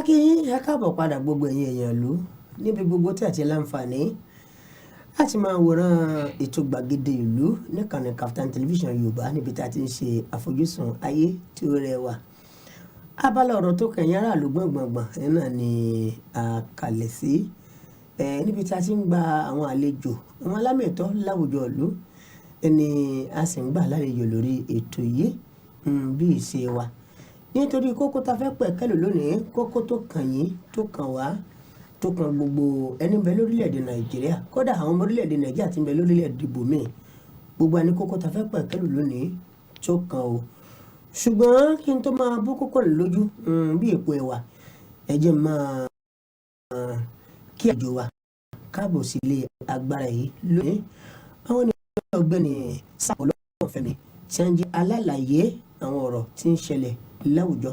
Kí yín, ẹ káàbọ̀ padà, gbogbo ẹ̀yin èèyàn ìlú níbi gbogbo tí àti láǹfààní láti máa wòran ètò Gbàgede Ìlú níkànnì Kaftan Television Yorùbá, níbi tí a ti ń ṣe àfojúsùn ayé tí ó rẹwà. Abala ọ̀rọ̀ tó kẹ̀yìn aráàlú gbọ̀ngbọ̀ngbọ̀n náà ni a kalẹ̀ sí níbi tí a ti ń gba àwọn àlejò, àwọn alámẹ̀tọ́ láwùjọ ìlú ẹni a sì ń gbà lálejò lórí ètò yìí bí ìṣe wa, nítorí kókó tá a fẹ́ pẹ̀ kẹ́lò lónìí, kókó tó kàn yín, tó kàn wá, tó kàn gbogbo ẹni bẹ lórílẹ̀‐èdè Nàìjíríà, kódà àwọn ọmọ orílẹ̀‐èdè Nàìjíríà ti ń bẹ lórílẹ̀‐èdè ibòmíì, gbogbo ẹni kókó tá a fẹ́ pẹ̀ kẹ́lò lónìí tó kàn o. Ṣùgbọ́n kí n tó máa bó kókó rẹ̀ lójú bí èpo ẹ̀wà, ẹ jẹ́ máa kí àjò wa káàbọ̀ sílé agbára yìí lónìí. Àwọn ní Ọ̀gbẹ́ni Sáà Ọlọ́fẹ́mi, tí wọ́n jẹ́ alálàyé àwọn ọ̀rọ̀ tí ń ṣẹlẹ̀ láwùjọ,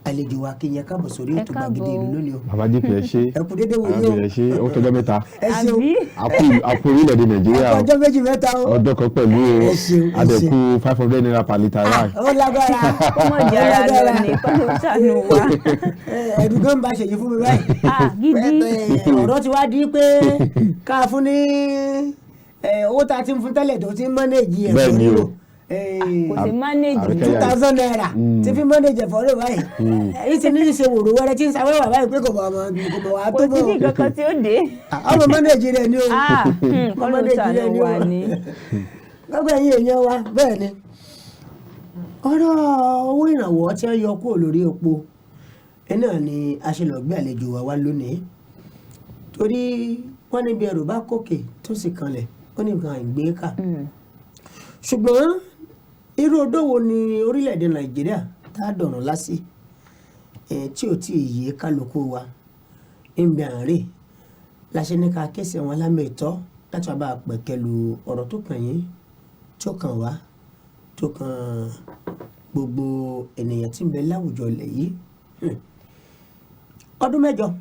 àlejò wa, kí n yẹ káàbọ̀ sórí Ẹ ètò Gbàgede káàbọ̀. Ìlú lónìí o. Bàbá jíkì, ẹ ṣé. Ẹ kú dédé wòye o. Ẹ ṣé, ó tọjọ́ mẹ́ta. Ẹ ṣeun. Àbí? Àkú orílẹ̀-èdè Nàìjíríà o. Ọjọ́ méjì mẹ́ta o. Ọjọ́ kan pẹ̀lú o. Ẹ ṣeun, ẹ Adẹ̀kú ₦500 per litre ráì. Ó lágbára. Kó mọ̀ jẹ́ ara lọ ní kó ló ṣàánú wa. Ẹ̀dùn gan bá ṣèyí fún mi báyìí. Ah, gidi. Ọ̀rọ̀ ti wá di pé ká fún ní owó tá a ti ń fún tẹ́lẹ̀ tó ti ń manage ẹ̀fọ́ Bẹ́ẹ̀ ni o. rírò. Kò sí manage. Àríkẹ́ ₦2,000 tí fi manage ẹ̀fọ́ rírò báyìí, èyí ti ní í ṣe wòrò wẹ́rẹ́ tí ń sawẹ́wà báyìí pé kò mọ̀ ọmọ kò mọ̀ wá Kò tó sí mọ̀. ní kankan tí ó dé. Ọmọ manage rẹ̀ ni o. Ah, kó ọmọ ló manage rẹ̀ ṣàánú ni o. wa ni. Gbogbo ẹ̀yin èèyàn wa, bẹ́ẹ̀ ni ọ̀rọ̀ owó ìrànwọ́ tí wọ́n yọ kúrò lórí epo ẹ náà ni a ṣe lọ gbé àlejò wa wá lónìí, torí wọ́n níbi ẹrù bá kòkè tó sì kanlẹ̀, ó ní nǹkan àìgbé kà. Ṣùgbọ́n irú odó wo ni orílẹ̀-èdè Nàìjíríà tá a dọ̀rùn lásì tí ò tí ì yé kálukú wa ń bẹ àárẹ̀ láṣẹ ní ká ké sí àwọn alámẹ̀tọ́ láti wá bá a pẹ̀kẹ́lu ọ̀rọ̀ tó kàn yín, tó kàn wá, tó kàn gbogbo ènìyàn tí ń bẹ láwùjọ ilẹ̀ yìí. Ọdún 8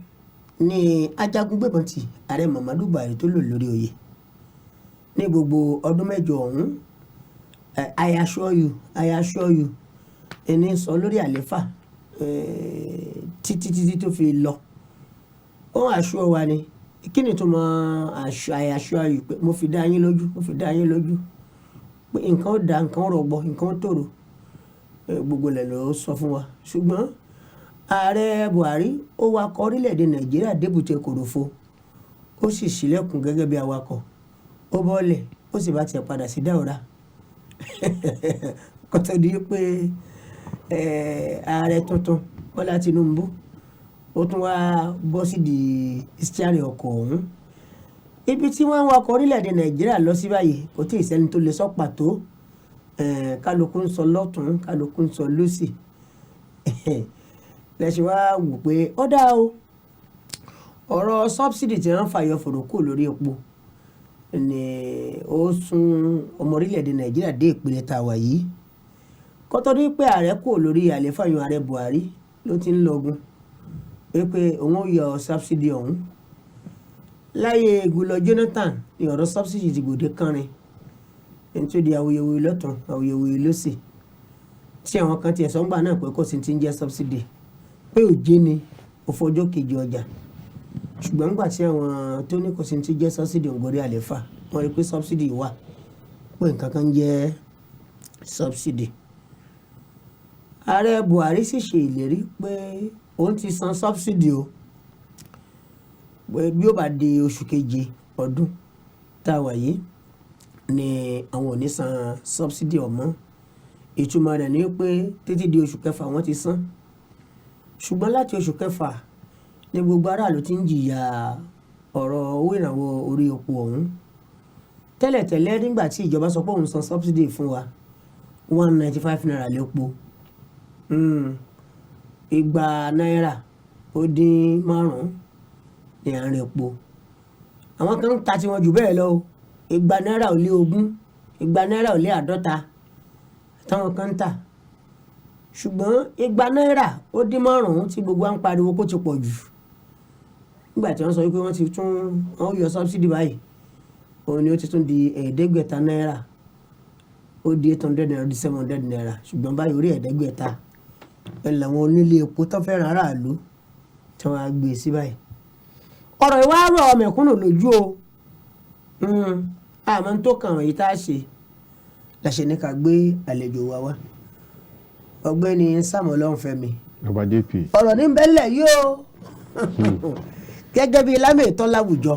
ní ajagun gbébọn ti ààrẹ Muhammadu Buhari tó lò lórí oyè. Ní gbogbo ọdún 8 ọ̀hún, "I assure you, I assure you" ẹni sọ lórí àléfà títí títí tó fi lọ. Ó ń assure wa ni. Kí ni tó mọ "I assure you"? Pé mo fi dá yín lójú, mo fi dá yín lójú pé nǹkan ó da, nǹkan ó rọgbọ, nǹkan ó tòrò. Gbogbo ilẹ̀ ló sọ fún wa. Ṣùgbọ́n ààrẹ Buhari ó wakọ̀ orílẹ̀-èdè Nàìjíríà débùté kòròfo, ó sì ṣílẹ̀kùn gẹ́gẹ́ bí awakọ̀, ó bọ́lẹ̀, ó sì bá tiẹ̀ padà sí Dáúrà kó tó di pé ààrẹ tuntun Bọ́lá Tinubu ó tún wá bọ́ sídìí steering ọkọ̀ ọ̀hún. Ibi tí wọ́n ń wakọ̀ orílẹ̀-èdè Nàìjíríà lọ sí báyìí, kò tí ì sẹ́ni tó lè sọ pàtó. Kálukú ń sọ lọ́tún, kálukú ń sọ lósì. Lẹ́sìn wá wò pé ó dáa o, ọ̀rọ̀ subsidy tí wọ́n fàyọ fòrò kúrò lórí epo ni ó sún ọmọ orílẹ̀-èdè Nàìjíríà dé ìpele tá a wà yìí. Kó tó di pé ààrẹ kúrò lórí àlééfà yun, ààrẹ Buhari ló ti ń lọgun pé òun ó yọ subsidy ọ̀hún. Láyé Goodluck Jonathan ni ọ̀rọ̀ subsidy ti gbòde kánrin, ẹni tó di awuyewuye lọ́tún, awuyewuye lósì, tí àwọn kan tiẹ̀ sọ́ngbà náà pé kò sí ti ń jẹ́ subsidy, pé òjé ni ó fọjọ́ kejì ọjà. Ṣùgbọ́n nígbà tí àwọn tó ní kò sí ti jẹ́ subsidy ń gorí àlééfà, wọ́n rí pé subsidy wà, pé nǹkan kan ń jẹ́ subsidy. Ààrẹ Buhari sì ṣe ìlérí pé òun ti san subsidy o, pé bí ó bá di oṣù keje ọdún tá a wà yìí ni àwọn ò ní san subsidy ọ̀mọ́. Ìtumọ̀ rẹ̀ ni pé títí di oṣù kẹfà wọ́n ti san. Ṣùgbọ́n láti oṣù kẹfà ní gbogbo aráàlú ti ń jìyà ọ̀rọ̀ owó ìrànwọ́ orí epo ọ̀hún. Tẹ́lẹ̀tẹ́lẹ̀, nígbà tí ìjọba sọ pé òun san subsidy fún wa, ₦195 lépo, ₦205 ní àárín epo. Àwọn kan ń ta tiwọn jù bẹ́ẹ̀ lọ o, ₦220, ₦250 táwọn kan ń tà. Ṣùgbọ́n ₦205 tí gbogbo wa ń pariwo kó ti pọ̀ jù nígbà tí wọ́n sọ wípé wọ́n ti tún wọ́n yọ subsidy báyìí, òun ni ó ti tún di ₦500, ó di ₦800, di ₦700. Ṣùgbọ́n báyìí, orí 500 ẹ̀ làwọn onílé epo tó fẹ́ràn aráàlú. Tí wọ́n á gbé e sí báyìí, ọ̀rọ̀ ìwà rọ̀ mẹ̀kúnnù lójú o. Àmọ́ tó kàn wọ́n yìí tá a ṣe làṣẹ ní ká gbé àlejò wa wá, Ọ̀gbẹ́ni Samuel Ọlọ́runfẹ́mi. Ọba JP. Ọ̀rọ̀ ní bẹ́lẹ̀ yóò gẹ́gẹ́ bíi lámẹ̀tọ́ láwùjọ,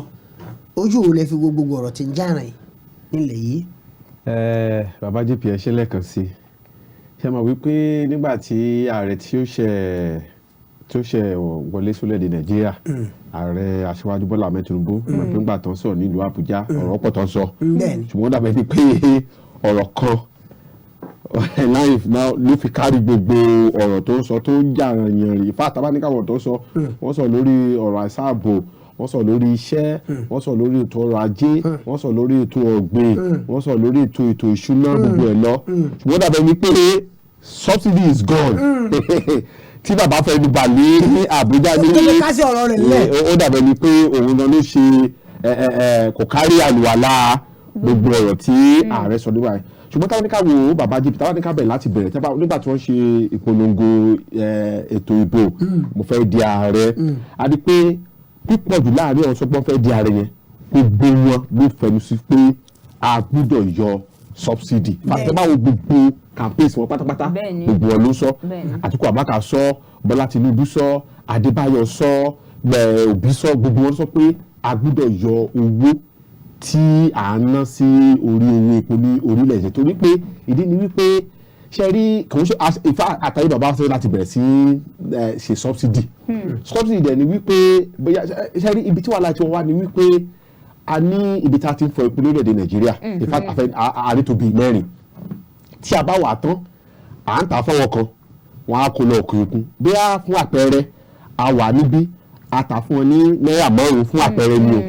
ojú wo lè fi wo gbogbo ọ̀rọ̀ tí ń jà rìn nílẹ̀ yìí? Ẹ bàbá JP, ẹ ṣe lẹ́ẹ̀kan sí i. Ṣe mọ̀ wípé nígbà tí ààrẹ tí ó ṣe wọlé sólẹ̀-èdè Nàìjíríà, ààrẹ Aṣíwájú Bọ́lá Ahmed Tinubu, mọ̀ pé ńgbà tó ń sọ̀rọ̀ nílùú Àbújá, ọ̀rọ̀ pọ̀ tó ń sọ, ṣùgbọ́n ó dàbẹ̀ ni pé ọ̀rọ̀ kan láì ló fi kárí gbogbo ọ̀rọ̀ tó ń sọ tó ń jà yànrìn. Ìfá àtàbáníkàwọ̀ tó ń sọ, wọ́n sọ lórí ọ̀rọ̀ àìsààbò, wọ́n sọ lórí iṣẹ́, wọ́n sọ lórí ètò ọrọ̀ ajé, wọ́n sọ lórí ètò ọ̀gbìn, wọ́n sọ lórí ètò ìṣúná, gbogbo ẹ̀ lọ. Ṣùgbọ́n ó dàbẹ̀ ni pé subsidy is gone tí bàbá fẹ́ nu bà ní Àbújá ní Tó fi kásẹ̀ ọ̀rọ̀ rẹ̀ lẹ̀. Ó dàbẹ̀ ni pé òun gan ló ṣe kò kárí àlùwàlá gbogbo ọ̀rọ̀ tí ààrẹ sọ nígbà yẹn. Ṣùgbọ́n táwọn ní ká wo, bàbá JP, táwọn ní ká bẹ̀rẹ̀ láti bẹ̀rẹ̀ nígbà tí wọ́n ṣe ìpolongo ètò ìbò mo fẹ́ di ààrẹ, a rí pé pípọ̀ jù láàrin ọ̀sán sọpọ́n fẹ́ di ààrẹ yẹn, gbogbo wọn ló fẹnu sí pé a gbúdọ̀ yọ subsidy. Pàtó báwo gbogbo campaigns wọn pátápátá, gbogbo wọn ló sọ. Àtíkù Abubakar sọ, Bọ́lá Tinubu sọ, Adébáyọ̀ sọ, Òbí sọ, gbogbo wọn sọ pé a gbúdọ̀ yọ owó tí à ń ná sí orí owó epo ní orílẹ̀-èdè, torí pé ìdí ni wípé ṣe rí kò ń ṣe ìfá àtàyè bàbá ṣe láti bẹ̀rẹ̀ sí ṣe subsidy. Subsidy dẹ̀ ni wípé bóyá ṣe rí ibi tí wàhálà tí wọ́n wá ni wípé a ní ibi tá a ti ń fọ epo lórílẹ̀-èdè Nàìjíríà. In fact, a ní tó bíi mẹ́rin. Tí a bá wà tán, à ń tà fọwọ́ kan, wọ́n á kó lọ òkè òkun. Bóyá fún àpẹẹrẹ, a wà níbí, a tà fún wọn ní náírà 5 fún àpẹẹrẹ ni o.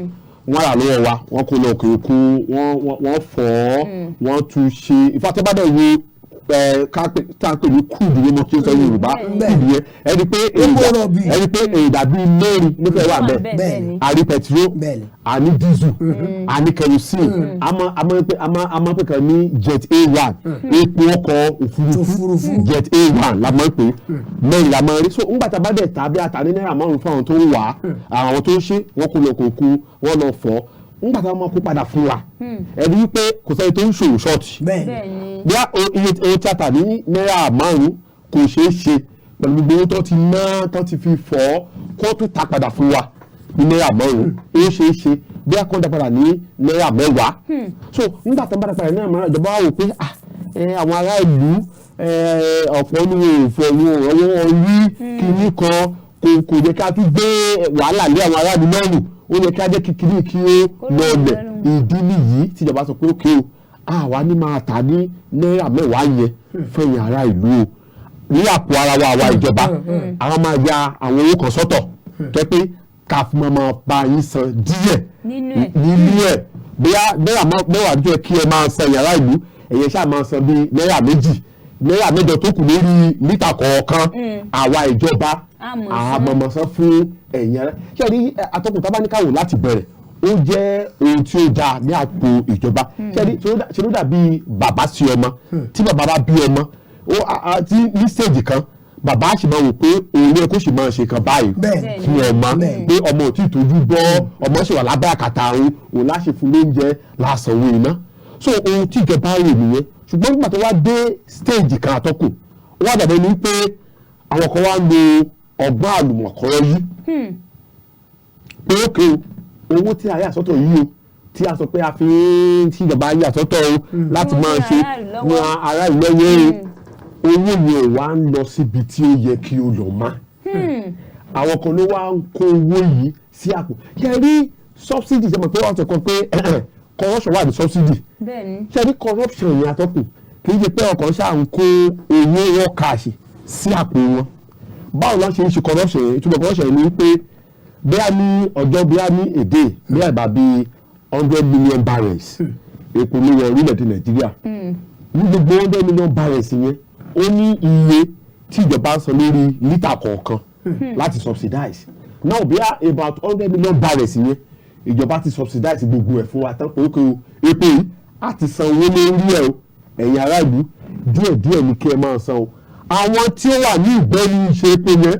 Wọ́n rà lọ́wọ́ wa, wọ́n kó lọ òkè òkun, wọ́n fọ̀ ọ́, wọ́n tún ṣe ìfàtẹ́bàdàn wo tá a pè ní crude ní mo kí n sọ Yorùbá, crude yẹn, ẹni pé Epo rọ̀bì. ẹni pé èròjà bíi mẹ́rin ló fẹ́ wà bẹ́ẹ̀. A ní petrol, a ní diesel, a ní kerosene, a mọ̀ pé kan ní jet A1, epo ọkọ̀ òfurufú. Òfurufú. Jet A1 la mọ̀ pé mẹ́rin la mọ̀ rí. So ńgbà tá a bá dẹ̀ ta bí a ta ní náírà 5 fún àwọn tó ń wà á, àwọn tó ń ṣe, wọ́n kó lọ kó kú, wọ́n lọ fọ́. Ńgbà tá a máa kó padà fún wa, ẹni wípé kò sẹ́ni tó ń ṣòwò short. Bí iye owó tí a tà ní náírà 5 kò ṣeé ṣe pẹ̀lú gbogbo owó tó ti ná, tó ti fi fọ́, kó tún ta padà fún wa ní náírà 5. Ó ṣeé ṣe bí a kọ́ da padà ní náírà 10. So nígbà tó ń bá da padà ní náírà 10, ìjọba wa wò pé ah, àwọn ará ìlú, ọ̀pọ̀ ní wọn ò fẹ́ wọn ò rọwọ́ rí kinní kan, kò yẹ ká tún gbé wàhálà lé àwọn ará ìlú lọ́rùn, ó yẹ ká jẹ́ kí kinní kí ó Kó lọlẹ̀. lọ́rùn. Ìdí nìyí tíjọba sọ pé ókè o, àwa ní máa tà ní náírà 10 yẹn fẹ̀yìn ará ìlú o. Ní àpò ara wa, àwa ìjọba, àwọn máa ya àwọn owó kan sọ́tọ̀ tó pé ká fi máa bá yín san díẹ̀ Nínú ẹ̀. nínú ẹ̀. Bóyá náírà 10 tó yẹ kí ẹ máa san yàrá ìlú, ẹ̀yẹ ṣáà máa san bíi náírà 2, náírà 8 tó kù lórí lítà kọ̀ọ̀kan, àwa ìjọba Á mọ̀ san. àmọ̀mọ̀ san fún ẹ̀yin ará. Ṣé rí atọ́kùn, tá bá ní káwò láti bẹ̀rẹ̀, ó jẹ́ ohun tí ó dáa ní àpò ìjọba. Ṣé rí, ṣe ló dàbí bàbá sí ọmọ. Tí bàbá bá bí ọmọ, ó tí ní stage kan, bàbá á sì máa wò pé òun yẹ kó sì máa ṣe kan báyìí fún ọmọ, pé ọmọ ò tí ì tójú bọ́, ọmọ sì wà lábẹ́ àkàtà òun, òun láṣẹ fún lóúnjẹ, lásanwó iná. So ohun tí ìjọba rò nìyẹn. Ṣùgbọ́n nígbà tó wá dé stage kan, àtọ́kùn, ó wá dàbí ẹni pé àwọn kan wá ń lo ọgbọ́n àlùmọ̀kọ́rọ́ yìí pé ókè o, owó tí a yà sọ́tọ̀ yìí o, tí a sọ pé a fi ń tí ìjọba yà sọ́tọ̀ o láti Fún máa ṣe ará ìlú lọ́wọ́. ran ará ìlú lọ́wọ́ o, owó yẹn wá ń lọ síbi tí ó yẹ kí ó lọ má. Àwọn kan ló wá ń kó owó yìí sí àpò. Ṣe rí subsidy, ṣe mọ̀ pé wọ́n sọ kan pé corruption wà ní subsidy? Ṣe rí corruption yẹn, atọ́kùn, kì í ṣe pé ọkàn ṣáà ń kó owó raw cash sí àpò wọn. Báwo ló ṣe ń ṣe corruption yẹn? Ìtumọ̀ corruption yẹn ni pé bóyá ní ọjọ́, bóyá ní èdè, bóyá ìbá bíi 100 million barrels epo ló wọ orílẹ̀-èdè Nàìjíríà, ní gbogbo 100 million barrels yẹn, ó ní iye tí ìjọba ń san lórí lítà kọ̀ọ̀kan láti subsidize. Now, bóyá about 100 million barrels yẹn, ìjọba ti subsidize gbogbo ẹ̀ fún wa tán pé ó kò epo yìí a ti san owó lórí ẹ̀ o, ẹ̀yin ará ìlú, díẹ̀díẹ̀ ni kí ẹ máa san o. Àwọn tí ó wà ní ìgbẹ́ni ṣe epo yẹn,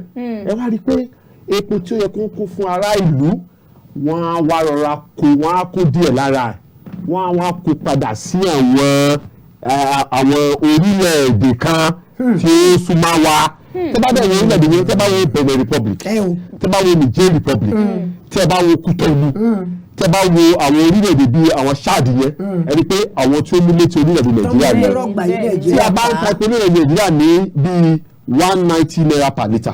ẹ wá rí i pé Epo tí ó yẹ kó kó fún ará ìlú, wọ́n á wá rọra kó, wọ́n á kó díẹ̀ lára ẹ̀, wọ́n á wá kó padà sí àwọn orílẹ̀-èdè kan tí ó súnmọ́ wa. Tẹ́ bá bẹ̀rẹ̀ orílẹ̀-èdè yẹn, tẹ́ bá wo Benin Republic, Ẹ o. tẹ́ bá wo Niger Republic, tẹ́ bá wo Kútọ́nù, tẹ́ bá wo àwọn orílẹ̀-èdè bíi àwọn Chad yẹn, ẹ rí i pé àwọn tí ó mú létí orílẹ̀-èdè Nàìjíríà Tọ́mọ yẹn, rọgbà yìí tí Nàìjíríà a bá ń ta epo orílẹ̀-èdè Nàìjíríà ní bíi 190 naira per litre,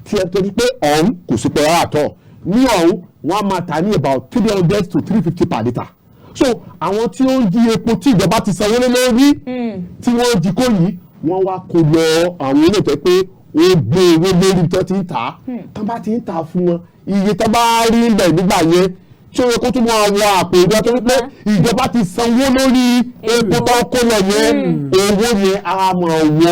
tí ẹ torí pé ọ̀hún kò sí pé rárá tọ̀ ní ọ̀hún, wọ́n á máa tà ní about 300 to 350 per litre. So àwọn tí ó ń jí epo tí ìjọba ti sanwó lé lórí, tí wọ́n jí kó yìí, wọ́n wá kó lọ àwọn ilé ìtọ́ pé ó gbé owó lórí tó ti ń tà á. Tó bá ti ń tà á fún wọn, iye tó bá rí ń bẹ̀ nígbà yẹn, tí ó yẹ kó tún máa wọ àpò ìjọba, tó wípé ìjọba ti sanwó lórí epo tó kó lọ yẹn, owó yẹn á máa wọ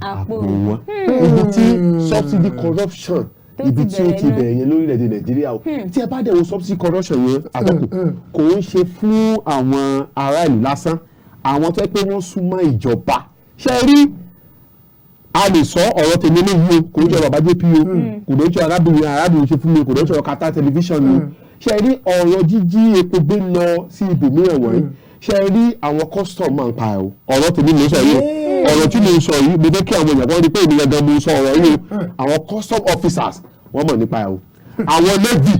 àpò àpò wọn. Ibi tí subsidy corruption tó ibi ti tí ó bẹ̀rẹ̀ ti náà. bẹ̀rẹ̀ yẹn lórílẹ̀‐èdè Nàìjíríà o. Tí ẹ bá dẹ̀ wo subsidy corruption yẹn, àtọ́kù, kò ń ṣe fún àwọn ará ìlú lásán. Àwọn tó yẹ pé wọ́n súnmọ́ ìjọba, ṣe rí, a lè sọ ọ̀rọ̀ tèmi léyìí o, kò ń ṣe bàbá JP o, kò ló ń ṣe arábìnrin ṣe fún mi, kò ló ń ṣe Kaftan Television o. Ṣe rí ọ̀rọ̀ jíjí epo gbé lọ sí ibòmíràn wọ̀nyí, ṣe rí àwọn custom máa ń pa ẹ̀ o. Ọ̀rọ̀ tèmi ló sọ yìí o. Ọ̀rọ̀ tí mo sọ yìí, mo fẹ́ kí àwọn èèyàn kan rí pé èmi gangan mo sọ ọ̀rọ̀ yìí o. Àwọn custom officers, wọ́n mọ̀ nípa ẹ̀ o. Àwọn navy,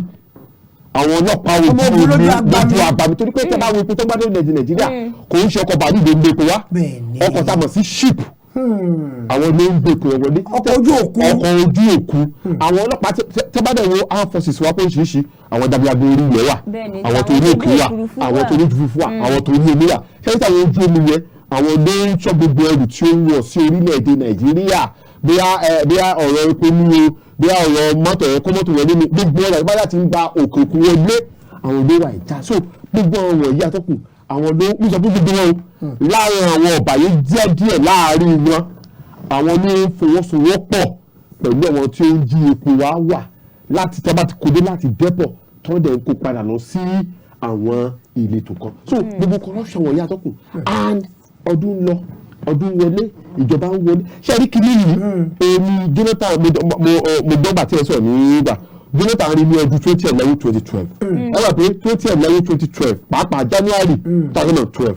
àwọn ọlọ́pàá ojú Ọmọ ogun omi lójú agbami. lójú agbami, torí pé tẹ́ bá wo epo tó bá dé ilẹ̀ Nàìjíríà, kò ń ṣe ọkọ̀ bàálù ló ń gbé epo wá. Ọkọ̀ tá a mọ̀ sí ship, àwọn ló ń gbé epo yẹn wọlé. Ọkọ̀ ojú òkun. Ọkọ̀ ojú òkun. Àwọn ọlọ́pàá, tẹ́ bá dẹ̀ wo armed forces wa pé oríṣiríṣi, àwọn jagunjagun orí ilẹ̀ wà, Bẹ́ẹ̀ni, àwọn tó àwọn orí òkè ojú wà, òfurufú àwọn wà. tó orí òfurufú wà, àwọn tó orí omi wà. Ṣé tí àwọn ojú omi yẹn, àwọn ló ń sọ gbogbo ẹrù tí ó ń wọ̀ sí orílẹ̀-èdè Nàìjíríà, bóyá ẹ bóyá ọ̀rọ̀ epo ní o, bóyá ọ̀rọ̀ mọ́tò ẹ̀ kó mọ́tò wọlé ní, gbogbo ọ̀rọ̀ ìbára ti ń gba òkè òkun wọlé, àwọn ló wà ìjà. So gbogbo àwọn wọ̀nyí, atọ́kùn, àwọn ló ń sọ fún gbogbo wọn o. Láàrin àwọn ọ̀bàyé díẹ̀ díẹ̀ láàrin wọn, àwọn ló ń fọwọ́sowọ́pọ̀ pẹ̀lú àwọn tí ó ń jí epo wá wà láti tẹ́ bá ti kó dé láti depot, tó dẹ̀ ń kó padà lọ sí àwọn ìletò kan. So gbogbo corruption wọ̀nyí, atọ́kùn, and ọdún ń lọ, ọdún wọlé, ìjọba ń wọlé. Ṣé rí kinní yìí, èmi Jonathan, mo gbọ́ bàtí ẹ sọ̀rọ̀ nígbà Jonathan rí ní ọdún 2011, 2012. Ẹ wà pé 2011, 2012, pàápàá January 2012,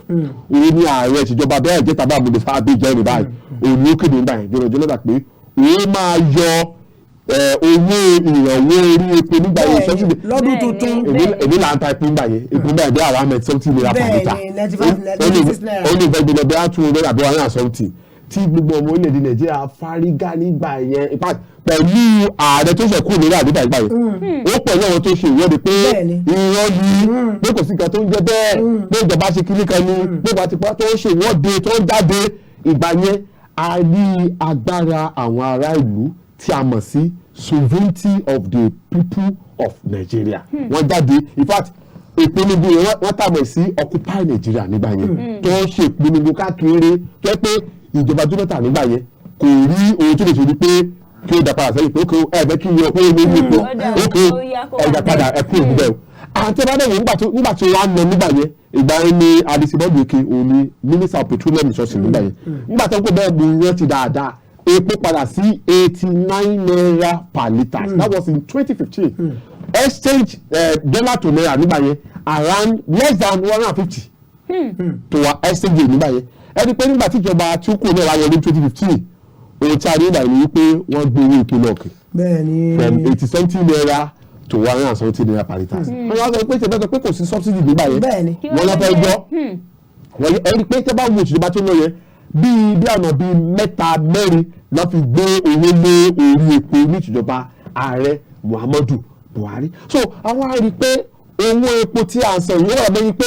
òun ni ààrẹ ìṣèjọba bẹ́ẹ̀ jẹ́ tàbí àmúlò sábẹ́ jẹ́ ní báyìí, òun ni ó kéde nígbà yẹn, Jonathan, pé òun máa yọ owó ìrànwọ́ orí epo nígbà yẹn, subsidy. Lọ́dún tuntun. Èmi là ń ta epo nígbà yẹn, epo nígbà yẹn bí around 70 naira per litre. 95, 96 naira. Ó lè fẹ́ gbé lọ bí 200 àbí 1 and something, tí gbogbo ọmọ orílẹ̀-èdè Nàìjíríà fárígá nígbà yẹn. In fact, pẹ̀lú ààrẹ tó ṣe kúrò lórí àdúgbò ìgbà yẹn, ó pẹ̀lú àwọn tó ṣe ìwọ́de pé irọ́ ni, pé kò sí nǹkan tó ń jẹ́ bẹ́ẹ̀, pé ìjọba ṣe kíní kan ni, pé ìgbà tí tó ń ṣe ìwọ́de tó ń jáde ìgbà yẹn, a rí agbára àwọn ará ìlú tí a mọ̀ sí sovereignty of the people of Nigeria. Wọ́n jáde. In fact, ìpolongo yẹn, wọ́n tàbí sí Occupy Nigeria nígbà yẹn, tó ń ṣe ìpolongo káàkiri, tó yẹ pé ìjọba Jonathan nígbà yẹn kò rí ohun tó lè ṣe ni pé kí ó dá padà sẹ́yìn pé ókè, ẹ fẹ́ kí iye ọ̀pọ̀ owó ní epo, ókè, ẹ dá padà, ẹ kúrò níbẹ̀ o. Àti ẹ bá dẹ̀ wò, nígbà tí wọ́n á nà nígbà yẹn, ìgbà yẹn ni Alison Madueke, òun ni Minister of Petroleum Resources nígbà yẹn. Nígbà tó ń kó bẹ́ẹ̀, mo rántí dáadáa, epo padà sí 89 naira per litre. That was in 2015. Exchange dollar to naira nígbà yẹn, around less than 150 to wa exchange rate nígbà yẹn. Ẹni pé nígbà tí ìjọba tí ó kù náà wáyé ní 2015, ohun tí a rí nígbà yẹn ni wípé wọ́n gbé owó epo lọ òkè from 80 something naira to 170 naira per litre. Wọ́n wá sọ pé ṣe fẹ́ sọ pé kò sí subsidy nígbà yẹn. Wọ́n lọ fẹ́ gbọ́ wọ́n yẹ ẹni pé tẹ́ bá wo ìṣèjọba tó lọ yẹn, bíi ọ̀nà bíi mẹ́ta mẹ́rin lọ́ fi gbé owó lé orí epo ní ìṣèjọba ààrẹ Muhammadu Buhari. So àwọn á rí i pé owó epo tí a ń san yìí, ó wà lẹ́yìn pé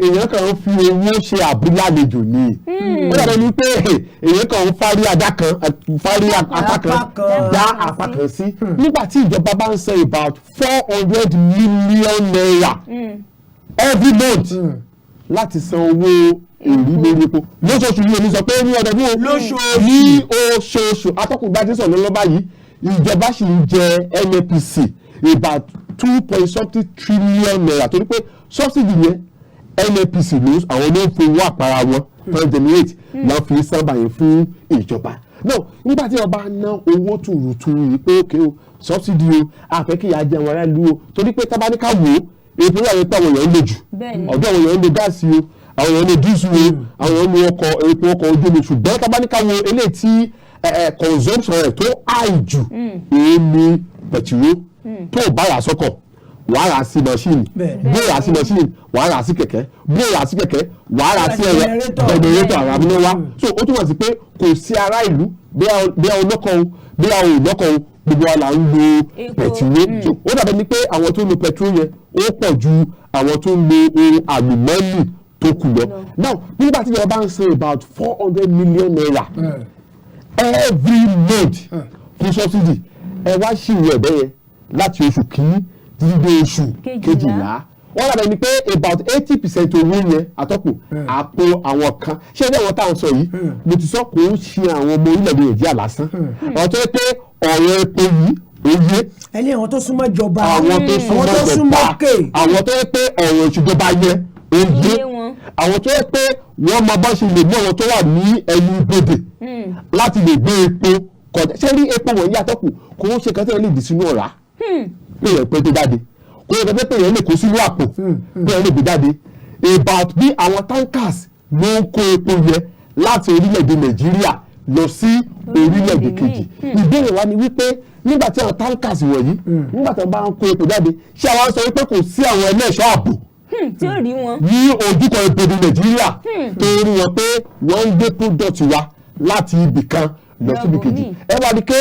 èèyàn kan ń fi owó ṣe àbúlálejò ni. Ó dàbí ẹni pé èèyàn kan ń fárí ajá kan, fárí apá kan dá apá kan sí, nígbà tí ìjọba bá ń san about 400 million naira every month láti san owó èrí lórí epo lóṣooṣù yìí. Èmi sọ pé ní ọdọọdún o. Lóṣooṣù. Ní oṣooṣù. Atọ́kùn gbájú sọ̀rọ̀ lọ́wọ́ báyìí, ìjọba sì ń jẹ NNPC about two point something trillion naira, torí pé subsidy yẹn, NNPC ló, àwọn ló ń fowó àpárá wọn tó ń generate lọ́ fi sábà yẹn fún ìjọba náà. Nígbà tí ọba ná owó tùrùtù yìí pé òkè o, Subsidy o, àfẹ́ kí ìyà jẹ àwọn aráàlú o, torí pé tábánikà wò ó, epo wà wípé àwọn èèyàn ń lò jù. Ọ̀dọ́ àwọn èèyàn ń lo gáàsì o, àwọn èèyàn ń lo dísù o, àwọn èèyàn ń lo ọkọ̀ epo, ọkọ̀ ojú omi. Ṣùgbọ́n tábánikà wo eléyìí tí consumption rẹ̀ tó high jù, èyí ni pẹtiró. Tó o bá rà sọ́kọ̀, wàá rà sí machine. Bó rà sí machine, wàá rà sí kẹ̀kẹ́. Bó rà sí kẹ̀kẹ́, wàá rà sí ẹ̀rọ generator àràmúnáwá. So ó túmọ̀ sí pé kò sí ará ìlú, bí a olókọ̀ o, bí a ò lọ́kọ̀ o, gbogbo wa là ń lo pẹtiró. So ó dàbẹ̀ ni pé àwọn tó ń lo pẹtiró yẹn ó pọ̀ ju àwọn tó ń lo ohun àlùmọ́ọ́nì tó kù lọ. Now, nígbà tí ìjọba bá ń san about ₦400 million every month fún subsidy, ẹ wá ṣìwé ẹ̀bẹ̀ yẹn láti oṣù kìíní títí dé oṣù kejìlá, wọ́n dàbẹ̀ ni pé about 80% owó yẹn, àtọ́kù, àpò àwọn kan. Ṣé ẹni àwọn táwọn sọ yìí, mo ti sọ, kò ń ṣe àwọn ọmọ orílẹ̀-èdè Nàìjíríà lásán, àwọn tó yẹ pé ọ̀rọ̀ epo yìí ó yé. Ẹni àwọn tó súnmọ́ jọba. Àwọn tó súnmọ́ jọba, àwọn tó yẹ pé ọ̀rọ̀ ìṣèjọba yẹn ó yé, àwọn tó yẹ pé wọ́n máa bá ṣe lè mú àwọn tó wà ní ẹnu ibodè láti lè gbé epo kọjá. Ṣé rí epo wọ̀nyí, àtọ́kù, kò ń ṣe kan tí wọ́n lè dì sínú ọ̀rá pé yẹn pé tó jáde, kò yẹ pé yẹn lè kó sínú àpò pé yẹn lè gbé jáde. About bí àwọn tankers ló ń kó epo yẹn láti orílẹ̀-èdè Nàìjíríà lọ sí orílẹ̀-èdè kejì. Ìbéèrè wa ni wípé, nígbà tí àwọn tankers wọ̀nyí, nígbà tí wọ́n bá ń kó epo jáde, ṣé àwọn sọ wípé kò sí àwọn ẹlẹ́ṣọ́ ààbò tí ó rí wọn ní ojúkọ ibodè Nàìjíríà tó rí wọn pé wọ́n ń gbé product wa láti ibì kan lọ síbi kejì? Ẹ wá rí pé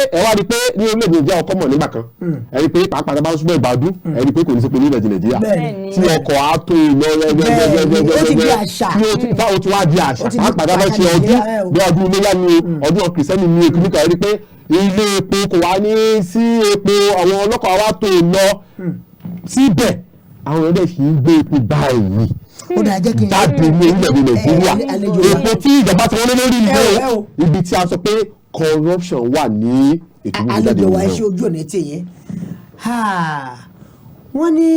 ní orílẹ̀-èdè Nàìjíríà, ọkọ̀ mọ̀ nígbà kan, ẹ rí pé pàápàá tá a bá ń súnmọ́ ìbàdún, ẹ rí pé kò ní sí pé ní orílẹ̀-èdè Nàìjíríà tí ọkọ̀ á tó lọ rẹ́rẹ́rẹ́rẹ́rẹ́rẹ́. Tí ó ti báwo ti wá di àṣà, pàápàá tá a bá ṣe ọdún, bí ọdún iléyá ni o, ọdún kìrìsìtẹ́nì ni o, kìnnìkan, ẹ rí pé ilé epo kò wá ní sí epo, àwọn ọlọ́kọ̀ wa tó lọ síbẹ̀, àwọn ọ̀rẹ́ sì ń gbé epo báyìí jáde ní orílẹ̀-èdè Nàìjíríà, epo tí ìjọba ti wọlé lórí ìlú, ibi tí a sọ pé corruption wà ní ètò ìgbéjáde. Àlejò wa, ṣe ojú ọ̀nà tí yẹn, wọ́n ní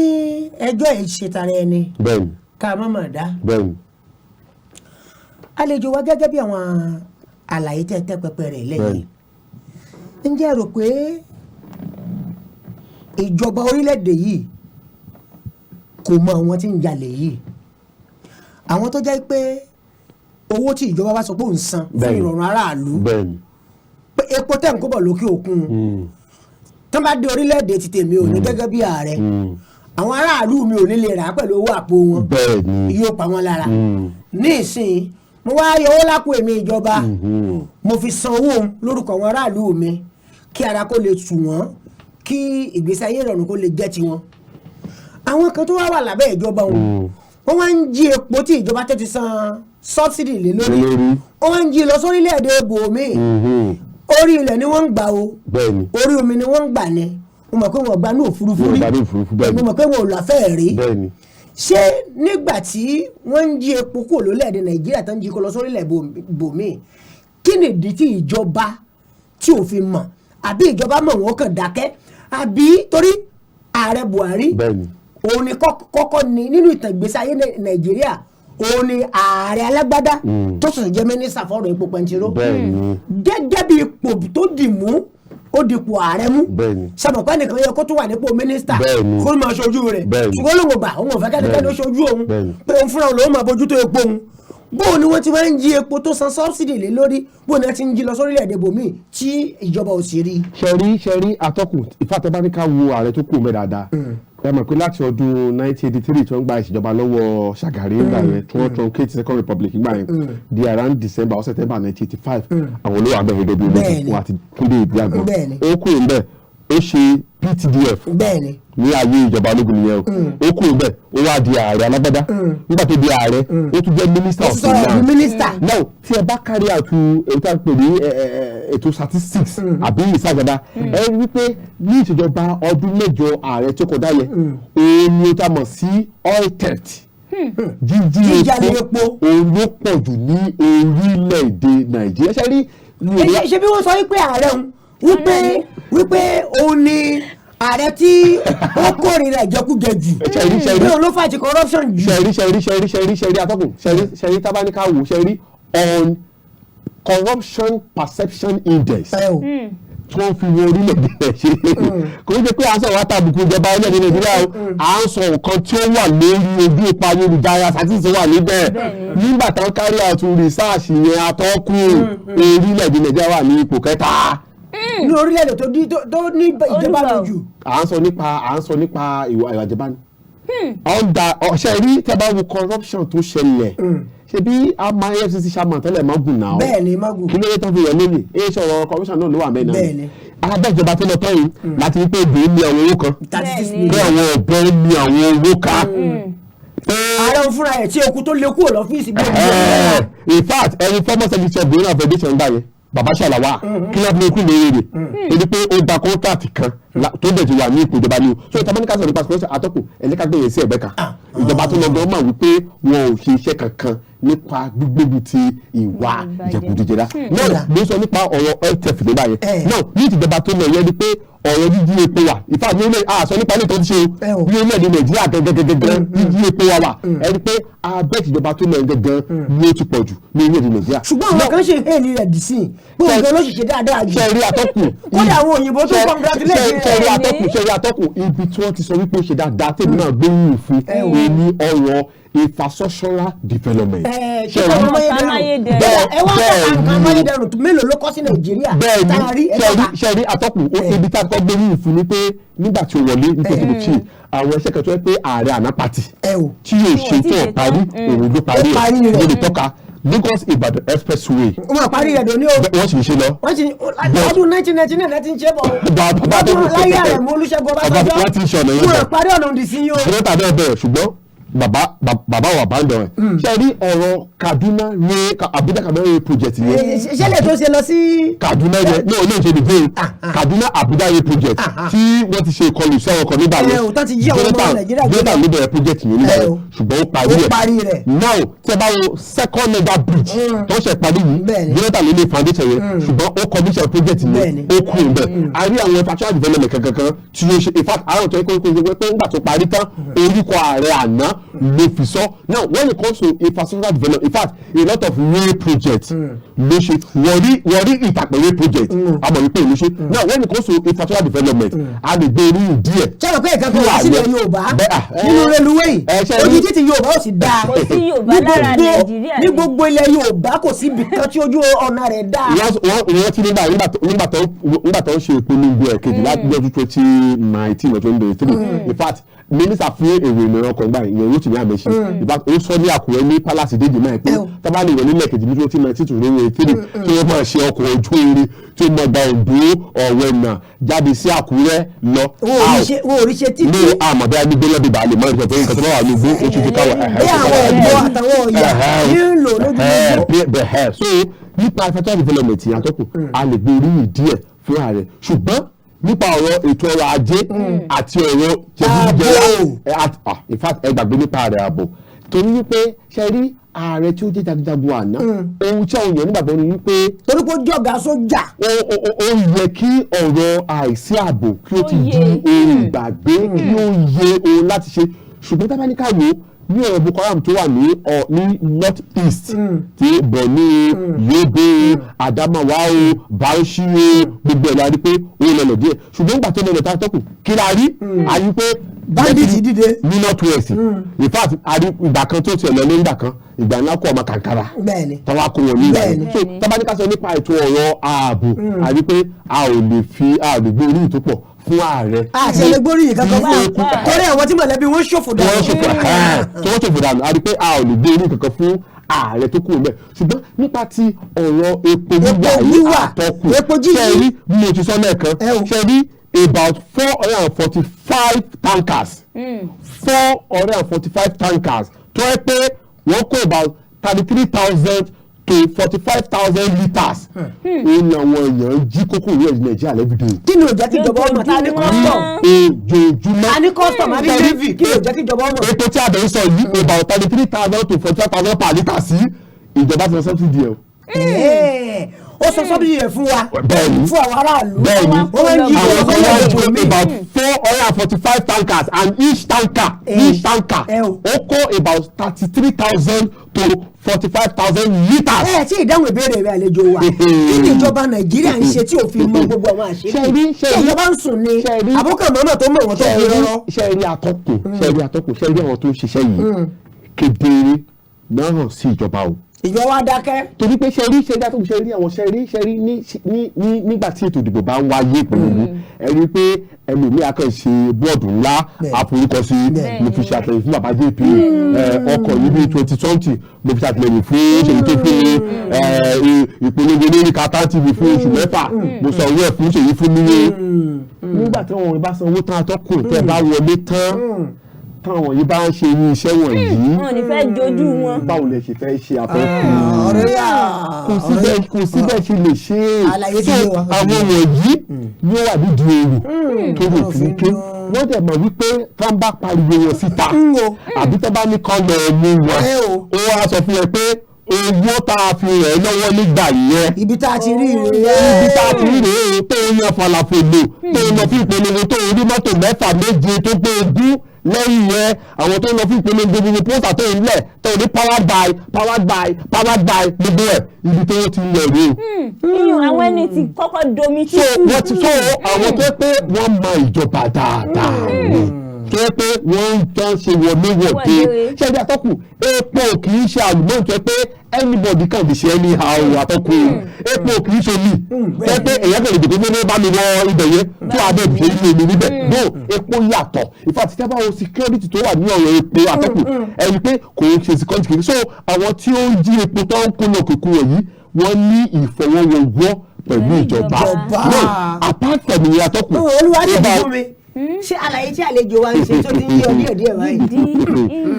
ẹjọ́ yìí ṣe tara ẹni ká má má dá. Àlejò wa, gẹ́gẹ́ bí àwọn àlàyé tẹ́ pẹpẹ rẹ̀ lẹ́yìn, ǹjẹ́ rò pé ìjọba orílẹ̀-èdè yìí kò mọ àwọn tí ń jalè yìí, àwọn tó jẹ́ pé owó tí ìjọba bá sọ pé òun san fún ìrọ̀rùn aráàlú, pé epo tẹ̀ ń kó bọ̀ lókè òkun, tó bá dé orílẹ̀-èdè ti tèmi ò ní, gẹ́gẹ́ bí ààrẹ, àwọn aráàlú mi ò ní lè rà á pẹ̀lú owó àpò wọn, yóò pa wọn lára. Ní ìsìn, mo wá yọ owó lápò èmi ìjọba, mo fi san owó lórúkọ àwọn aráàlú mi kí ara kó lè tù wọ́n, kí ìgbésí ayé ìrọ̀rùn kó lè jẹ́ tiwọn. Àwọn kan tó wá wà lábẹ́ ìjọba wọn, wọ́n wá ń jí epo tí ìjọba tó ti san subsidy lé lórí, wọ́n wá ń jí lọ sórílẹ̀-èdè ibòmíì. Orí ilẹ̀ ni wọ́n ń gbà o, orí omi ni wọ́n ń gbà ni. Mo mọ̀ pé wọ́n gbà ní òfurufú rí, mo mọ̀ pé wọ́n ò láfẹ́ rí. Ṣé nígbà tí wọ́n ń jí epo kúrò lórílẹ̀-èdè Nàìjíríà tó ń jí kó lọ sórílẹ̀ ibòmíì, kí nìdí tí ìjọba tí ò fi mọ̀? Àbí ìjọba mọ̀, wọ́n kàn dákẹ́? Àbí torí ààrẹ Buhari, òun ni kọ́kọ́ ni nínú ìtàn ìgbésí ayé Nàìjíríà, òun ni ààrẹ alágbádá tó sì jẹ́ mínísítà fọ́rọ̀ epo pẹntiró, gẹ́gẹ́ bí ipò tó dì mú, ó dipò ààrẹ mú. Sàmọ̀pá nìkan yẹ kó tó wà nípò mínísítà kó máa ṣojú rẹ̀, ṣùgbọ́n lóun gbà, òun ò fẹ́ kẹ́nikẹ́ni ó ṣojú òun, pé òun fúnra òun lòun máa bójútó epo òun. Bóun ni wọ́n ti máa ń jí epo tó san subsidy lé lórí, bóun ni wọ́n ti ń jí lọ sórílẹ̀-èdè bòmíì tí ìjọba ò sì rí? Ṣẹ̀rí, atọ́kùn, ìfàtẹ́báníkà wo ààrẹ tó kù mẹ́ dáadáa, ẹ mọ̀ pé láti ọdún 1983 tí wọ́n gba ìṣèjọba lọ́wọ́ Ṣàgàrí nígbà yẹn, tí wọ́n truncate Second Republic nígbà yẹn, di around December or September 1985, àwọn olówó abẹ́rẹ́ dọ́bí olóògùn fún àti Túndé Ìdíàgbọ̀n, ó kúrò ń bẹ̀, ó ṣe PTDF ní ayé ìjọba ológun nìyẹn o. Ó kúrò bẹ́ẹ̀, ó wá di ààrẹ alágbádá. Nígbà tó di ààrẹ, ó tún jẹ́ minister of finance. Now, tí ẹ bá carry out èyí tá a pè ní ètò statistics àbí ìsàgàdá, ẹ rí i pé ní ìṣèjọba ọdún 8 ààrẹ tó kọjá yẹn, òun ni ó ta mọ̀ sí oil theft, jíjí epo, òun ló pọ̀ jù ní orílẹ̀-èdè Nàìjíríà. Ṣe rí. Ṣe bí wọ́n sọ wípé ààrẹ òun wípé òun ni ààrẹ tí ó kórìíra ìjẹkújẹ jù, bí òun ló fàtí corruption jù. Ṣẹ̀rí, ṣẹ̀rí, ṣẹ̀rí, ṣẹ̀rí, ṣẹ̀rí, atọ́kùn, ṣẹ̀rí, ṣẹ̀rí, tábánikà wò, ṣẹ̀rí, on corruption perception index. tí wọ́n fi wo orílẹ̀-èdè rẹ̀ ṣe. Kò ní ṣe pé à ń sọ̀rọ̀ wá tàbùkù ìjọba orílẹ̀-èdè Nàìjíríà o, à ń sọ nǹkan tí ó wà lórí ojú ipa ayélujára àti wà níbẹ̀. Nígbà tán carry out research yẹn, atọ́kùn, orílẹ̀-èdè Nàìjíríà wà ní ipò kẹta Ní orílẹ̀-èdè tó ní ìjọba Olúwa o. lójú. À ń sọ nípa ìwà ìjọba ni ọ̀ndà ọ̀ṣẹ́ rí. Tẹ́ bá wo corruption tó ṣẹlẹ̀, ṣe bí a máa EFCC chairman tẹ́lẹ̀, Magu náà. Bẹ́ẹ̀ ni, Magu. Kí ló dé tán fi yọ lóye? Ẹ ṣọ̀rọ̀ corruption náà ló wà bẹ́ẹ̀ náà. Bẹ́ẹ̀ ni. Alábẹ́jọba tó lọ tọ́ yìí láti rí pé obìnrin ní àwọn owó kan, 36 Bẹ́ẹ̀ ni. pé million. àwọn ọ̀bẹ ní àwọn owó kan pé Ààrẹ òun fúnra ẹ̀ tí eku tó lé kúrò lọ́fíìsì bí In fact, ẹni former secretary of the Union Federation gbà yẹn, Baba Ṣàlàwà, kí ló fi kú lórí rẹ̀? Ebi pé ó gba contract kan tó dẹ̀ ti wà ní ipò ìjọba ni o. So ìtàbáníkà sọ̀rọ̀ nípa corruption, atọ́kùn, ẹ̀lẹ́ka gbẹ̀yẹ̀ sí ẹ̀gbẹ́ kan. Ìjọba tó lọ gan mọ̀ wípé wọn ò ṣe iṣẹ́ kankan nípa gbígbógun ti ìwà ìbàjẹ́. Jẹgúdújẹrá náà ló sọ nípa ọ̀rọ̀ oil theft ló báyẹn náà. Ní ìtìjọba tó lọ yẹn ni pé ọ̀rọ̀ jíjí epo wà. Ìfà ní ilé àṣọ nípa ilé tó ti ṣe Eh o o. ní orílẹ̀-èdè Nàìjíríà gẹ́gẹ́gẹ́gẹ́, jíjí epo wà ẹni pé abẹ́ ìtìjọba tó lọ gẹ́gẹ́ ni ó ti pọ̀ jù ní orílẹ̀-èdè Nàìjíríà. Ṣùgbọ́n àwọn kan ṣe hail rẹ̀ dì sí i pé òun gan ló sì ṣe dáadáa jù. Ṣe rí, atọ́kùn, Kódà àwọn òyìnbó tó congratulate ṣe rí, rẹ̀. atọ́kùn, ṣe rí, atọ́kùn, ibi tí wọ́n ti sọ wípé ó ṣe dáadáa, tèmi náà gbóyún fún ní ọ̀rọ̀ infrastructural development. Ẹ Ṣe ṣe rí kọ́ Nǹkan amáyédẹrùn. amáyédẹrùn. Ẹ wá Bẹ́ẹ̀ tọ́ka nǹkan ni. amáyédẹrùn mélòó ló kọ́ sí Nàìjíríà Bẹ́ẹ̀ tá a rí? ni. Ẹ Ṣe rí, tọ́ka. ṣe rí, atọ́kùn, ibi tá a kọ́ gbóyún fún ni pé nígbà tí ó wọlé ní 2015, àwọn iṣẹ́ kan tó yẹ pé ààrẹ àná party Ẹ o. tí yóò ṣe Tí wọ́n ti tó ṣe parí, tán. òun ló parí Ó parí ẹ̀. rẹ̀. Mo lè tọ́ka Lagos Ìbàdàn Expressway. Ó máa parí rẹ̀ dòní o. Wọ́n sì ń ṣe lọ. Wọ́n ti ọdún 1999 láti ń ṣe bọ̀. Bàbá Ọdún láyé Àrẹ̀mú Olúṣẹ́gun Ọbásanjọ́. Wọ́n ti ń ṣe ọ̀nà yẹn Wọ́n bọ̀. parí ọ̀nà òdì sí yín o. Ṣùgbọ́n tàbí bẹ̀rẹ̀, ṣùgbọ́n bàbá wà bá ń dọ̀ ẹ̀. Ṣe rí ọ̀rọ̀ Kaduna rail, Abuja Kaduna rail project yẹn? Ṣẹlẹ̀ tó ṣe lọ sí. Kaduna yẹn ní olóyè ṣe nìgbè Kaduna Abuja rail project tí wọ́n ti ṣe ìkọlù sí àwọn ọkọ̀ nígbà Ẹ yẹn. o, tán ti jí àwọn ọmọ Nàìjíríà gbé. Jonathan ló bẹ̀rẹ̀ project yẹn nígbà Ẹ yẹn, o. ṣùgbọ́n ó parí Ó ẹ̀. parí rẹ̀. Now, tí ẹ bá wo Second Niger Bridge tó ṣe parí yìí, Bẹ́ẹ̀ni. Jonathan ló ní foundation yẹn, ṣùgbọ́n ó commission project Bẹ́ẹ̀ni. yẹn, ó kúrò bẹ́ẹ̀. A rí àwọn infrastructure development kankan tí ó ṣe. In fact, àwọn tó yẹ kó kó pé ńgbà tó parí tán, orúkọ ààrẹ àná ló fi sọ. Now, when it comes to infrastructure development, in fact, a lot of rail projects ló ṣe. Warri Itakpe rail project, a mọ̀ wípé ló ṣe. Now, when it comes to infrastructure development, a lè gbé orí díẹ̀. Ṣé o pé ìkan kan wá sílẹ̀ Yorùbá Bẹ́ẹ̀, nínú reluwé yìí, ẹ, ṣe ojú rí- títì Yorùbá ò sì dáa. Kò sí Yorùbá Ní lára Nàìjíríà ní ni. gbogbo ilẹ̀ Yorùbá, kò sí ibì kan tí ojú ọ̀nà rẹ̀ dáa. Wọ́n ti nígbà tó ń ṣe ìpolongo ẹ̀ kejì láti ọdún 2019 or 2023, in fact, mínísítà fún èrò ìmọ̀ ọkọ̀ gbà ìyẹn Rotimi Amaechi, in fact, ó sọ ní Àkúrẹ́ ní Palace Déjì náà pé Ẹ o. tábà lè wọ nílẹ̀ kejì ní 2019 to 2023, tí wọ́n máa ṣe ọkọ̀ ojú irin tí ó máa gba Oǹdó, Ọ̀wẹ̀nà jáde sí Àkúrẹ́ lọ. Wọn ò rí ṣe títí. Ní àmọ̀ bí a ní gbélé bíbá lè mọ ìṣẹ̀fẹ̀ nǹkan tó bá wà ní igbó oṣù tó káwọ̀. Bí àwọn ọ̀bọ àtàwọn ọ̀yà ní ń lò lójúmọ́. Bẹ́ẹ̀. So nípa infrastructure development yẹn, àtọ́kùn, a lè gbé oríyìn díẹ̀ fún ààrẹ, ṣùgbọ́n nípa ọ̀rọ̀ ètò ọrọ̀ ajé àti ọ̀rọ̀ jẹgúdújẹrá, in fact, ẹ gbàgbé nípa ààrẹ ààbò, torí wípé ṣe rí ààrẹ tí ó jẹ́ jagunjagun àná, ohun tí àwọn èèyàn nígbàgbọ́ ni wípé Torí pé ó jọ̀gá sójà. ó yẹ kí ọ̀rọ̀ àìsí ààbò kí ó ti Ó di yé. ohun ìgbàgbé, kí ó yẹ ohun láti ṣe. Ṣùgbọ́n tá a bá ní ká wò ó, ní ọ̀rọ̀ Boko Haram tó wà ní North East, tí Borno, Yobe, Adamawa o, Bauchi o, gbogbo ẹ̀ la rí pé ó lọlẹ̀ díẹ̀. Ṣùgbọ́n nígbà tó lọlẹ̀ tá a tọ́kù, kí la rí? A rí pé Bandit dìde. ní North West. In fact, a rí ìgbà kan tó tiẹ̀ lọ ní ìgbà kan, ìgbà ńlá kó ọmọ kàǹkàrà Bẹ́ẹ̀ni. tọ́wá kó wọn ní ìgbà Bẹ́ẹ̀ni. yẹn. So tá bá ní ká sọ nípa ètò ọ̀rọ̀ ààbò, a rí pé a ò lè fi, a ò lè gbé orí tó pọ̀ fún ààrẹ. Àti ẹlẹgbórí yìí kankan Tí fún ó kú- torí àwọn tí mọ̀lẹ́bí wọn ṣòfò tí dànù. wọ́n ṣòfò tí wọ́n ṣòfò dànù. A rí pé a ò lè gbé orí kankan fún ààrẹ tó kúrò mẹ́. Ṣùgbọ́n nípa ti ọ̀rọ̀ epo wíwà yìí, wíwà, àtọkùn, epo jíjí. ṣe rí bí mo ti sọ lẹ́ẹ̀kan, Ẹ o. ṣe rí about 445 tankers, 445 tankers tó yẹ pé wọ́n kó about 33,000 to 45,000 litres, òun ni àwọn èèyàn jí kókó ìwé Nàìjíríà lẹ́bìdì. Kí ni ò jẹ́ kí ìjọba ọmọ tá a ní custom? Ojoojúmọ́. A ní custom, a ní navy, kí ni ò jẹ́ kí ìjọba ọmọ? Epo tí a bẹ̀ ń sọ yìí, about 33,000 to 45,000 per litre sí, ìjọba ti sọ subsidy ẹ̀ o. Ẹ̀ẹ́, Ó sọ subsidy rẹ̀ fún wa, Bẹ́ẹ̀ni. fún àwọn aráàlú. Bẹ́ẹ̀ni. Wọ́n wá ń jí Àwọn kó kan wá lọ́wọ́ jí mi. about 445 tankers, and each tanker, each tanker, Eh o. ó kó about 33,000 to 45,000 litres. Ẹ tí ìdáhùn ìbéèrè rẹ, àlejò wa, kí ni ìjọba Nàìjíríà ń ṣe tí òfin mọ gbogbo àwọn àṣírí? Ṣé rí- ṣé Ṣé rí- ìjọba ń sùn ni, ṣé rí- àbúkọ̀ mọ́mọ́ tó mọ̀ wọ́n tó fi rọ́rọ́? Ṣe rí atọ́kùn, ṣe rí atọ́kùn, ṣe rí àwọn tó ń ṣiṣẹ́ yìí, kedere náà hàn sí ìjọba o. Ìjọba wa dákẹ́. Torí pé ṣe rí atọ́kùn, ṣe rí àwọn ṣe rí ní nígbà tí ètò ìdìbò bá ń wáyé pẹ̀lú ẹ rí i pé ẹlòmíà kan ṣe bọ́ọ̀dù ńlá, àforúkọsí, mo fi ṣe àtìlẹyìn fún bàbá JP, ọkọ̀ yìí bíi 2020, mo fi ṣe àtìlẹyìn fún Ṣèyí tó fún mi, ìpolongo lórí Kaftan TV fún oṣù 6, mo sọ owó ẹ̀ fún Ṣèyí fún mi ní. Nígbà tí wọn bá sanwó tán, atọ́kùn, tẹ́ bá wọlé tán, táwọn yìí bá ń ṣe irú iṣẹ́ wọ̀nyí, Wọn ò ní fẹ́ jojú wọn. báwo lẹ ṣe fẹ́ ṣe, àtọ́kùn? Ọ̀rọ̀ yà. Kò síbẹ̀ ṣe lè ṣe é. Àlàyé ti So yé wa. àwọn wọ̀nyí ni ó wà nídìí èrò tó lè fi ké. Wọ́n dẹ̀ mọ̀ wípé tán bá pariwo wọn síta, o. àbí tán bá ní kán lọ mú wọn, Ẹ o. ó wá sọ fún ẹ pé owó tá a fi rẹ̀ lọ́wọ́ nígbà yẹn, Ibi tá a ti rí rèé. Ibi tá a ti rí rèé tó ń yan falafolo, tó ń lọ fún ìpolongo, tó ń rí mọ́tò mẹ́fà, méje, tó pé 20 lẹ́yìn yẹn, àwọn tó ń lọ fún ìpolongo, gbogbo poster tó ń lẹ̀, tó ń ní powered by, powered by, powered by, gbogbo ẹ̀, ibi tó ti ń lọ rèé o. Iyùn àwọn ẹni tí kọ́kọ́ domi So tútù. wọ́n ti so àwọn tó pé wọ́n mọ ìjọba dáadáa ni, tó yẹ pé wọ́n ń tán ṣe wọléwọ̀de. Wọ̀de. Ṣé ẹni atọ́kùn, epo kì í ṣe àlùmọ́ọ̀nù tó yẹ pé anybody can lè ṣe anyhow. Atọ́kùn, epo kì í ṣe omi tó yẹ pé èèyàn kàn lè dìbò pé bá mi wọ ibẹ̀ yẹn tó abẹ́ ìṣe ilé mi níbẹ̀. No, epo yàtọ̀. In fact, tẹ́ bá wo security tó wà ní ọ̀rọ̀ epo, atọ́kùn, ẹni pé kò ń ṣe security kìíní. So àwọn tí ó ń jí epo tó ń kó lọ kòkó wọ̀nyí, wọ́n ní ìfọwọ́wọ́wọ́ pẹ̀lú ìjọba. Ìjọba. No, apart from ìyẹn, atọ́kùn, Olúwa ṣe fún mi, ṣé àlàyé tí àlejò wa ń ṣe tó ti ń yé ọ díẹ̀ díẹ̀ báyìí? Di ń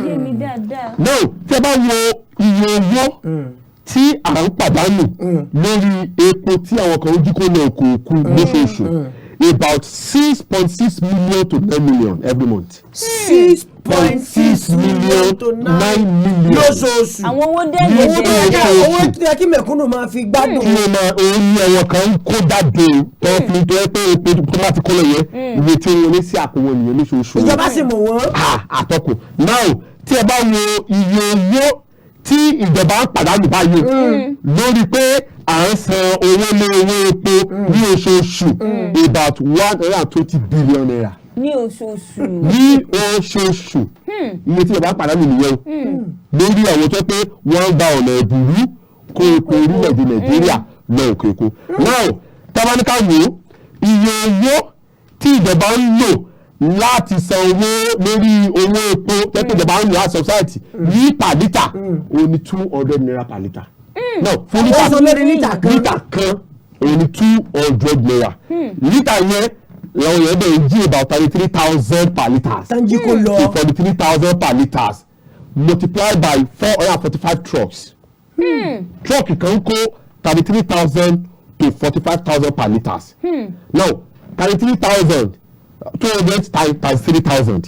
yé mi dáadáa. No, tí ẹ bá wo iye owó tí à ń pàdánù lórí epo tí àwọn kan ń jí kó lọ òkè òkun lóṣooṣù, about 6.6 million to 9 million every month. 6.6 million to 9 9 million. lóṣooṣù. Àwọn owó Owó tó dẹ́gbẹ̀dẹ̀. yẹ kí owó tó yẹ kí mẹ̀kúnnù máa fi gbádùn. Kí ló máa òun ní àwọn kan ń kó jáde tó fi tó yẹ pé epo tó bá ti kó lọ yẹn, iye tí wọ́n ní sí àpò wọn nìyẹn lóṣooṣù. Ìjọba sì mọ̀ wọ́n. Ah, àtọkùn, now tí ẹ bá wo iye owó tí ìjọba ń pàdánù báyìí lórí pé à ń san owó lé owó epo ní oṣooṣù, about ₦120 billion. Ní oṣooṣù. Ní oṣooṣù, iye tí ìjọba ń pàdánù nìyẹn o, lórí àwọn tó pé wọ́n ń gba ọ̀nà ìbùrú kó epo orílẹ̀-èdè Nàìjíríà lọ òkè òkun. Now, tábánikà wò ó, iye owó tí ìjọba ń lò láti san owó lórí owó epo tẹ́tẹ́ ìjọba ń lò láti subsidy ní per litre, ó ní ₦200 per litre. No, fún Ó lítà sọ lórí lítà kan. Lítà kan, ó ní ₦200. Lítà yẹn làwọn yẹn bẹ̀rẹ̀ jí about 33,000 per litre Sanji kò lọ. To 43,000 per litres, multiplied by 445 trucks. Truck kan kó 33,000 to 45,000 per litres. Now, 33,000, 200 times 3,000.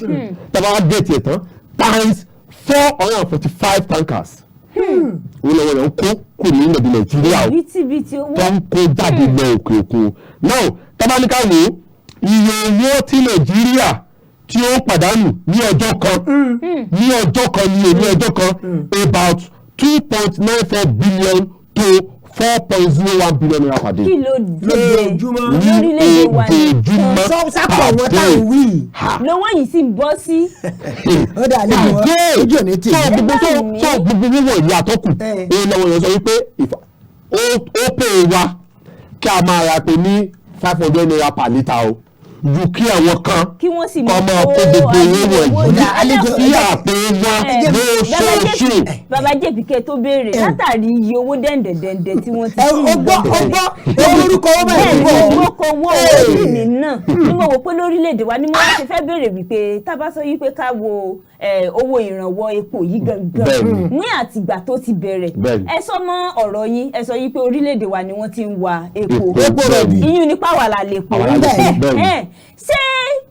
Tá a bá wá get yẹn tán, times 445 tankers. Wọ́n lọ́wọ́ yẹn ń kó kò ní ilẹ̀ Nàìjíríà o, Bítíbitì owó. Tó ń kó jáde lọ òkè òkun. Now, tábánikà wò ó, iye owó tí Nàìjíríà tí ó pàdánù ní ọjọ́ kan, ní ọjọ́ kan, ní èmi ọjọ́ kan, about 2.94 billion to ₦4.01 billion per day. Kí ló dé? Lójoojúmọ́. Lórílẹ̀‐èdè wa Lójoojúmọ́. Sọ sápò àwọn táwọn wí. lówó yìí sì ń bọ́ sí. Ó dà, àlejò wa, ojú ò ní tì. So gbogbo so gbogbo wíwọ̀ ìyá àtọ́kù, Eh. èyí lọ́wọ́ yẹn sọ wípé ó pè wá kí a máa ra pé ní ₦500 per litre o, ju kí àwọn kan Kí wọ́n sì kọ́ máa kó gbogbo owó wọ̀nyí Àlejò- sí àpò wọn lóṣooṣù. Bàbá JPK tó béèrè látàrí iye owó dẹ̀ǹdẹ̀dẹ̀ǹdẹ̀ tí wọ́n ti Ẹ ó gbọ́, ó gbọ́, ó lórúkọ owó báyìí. Bẹ́ẹ̀ ni. Gbọ́. Mo gbóko owó orí mi náà ni mo wò pé lórílẹ̀‐èdè wa ni mo wá ṣe fẹ́ béèrè wípé tá a bá sọ wípé ká wo owó ìrànwọ́ epo yìí gangan ní àtìgbà tó ti bẹ̀rẹ̀, ẹ sọ mọ́ ọ̀rọ̀ yín, ẹ sọ wípé orílẹ̀‐èdè wa ni wọ́n ti ń wa epo. Epo rọ̀bì. Iyún nípa wà là lè po. Àwa la lè po, bẹ́ẹ̀ni. Ṣé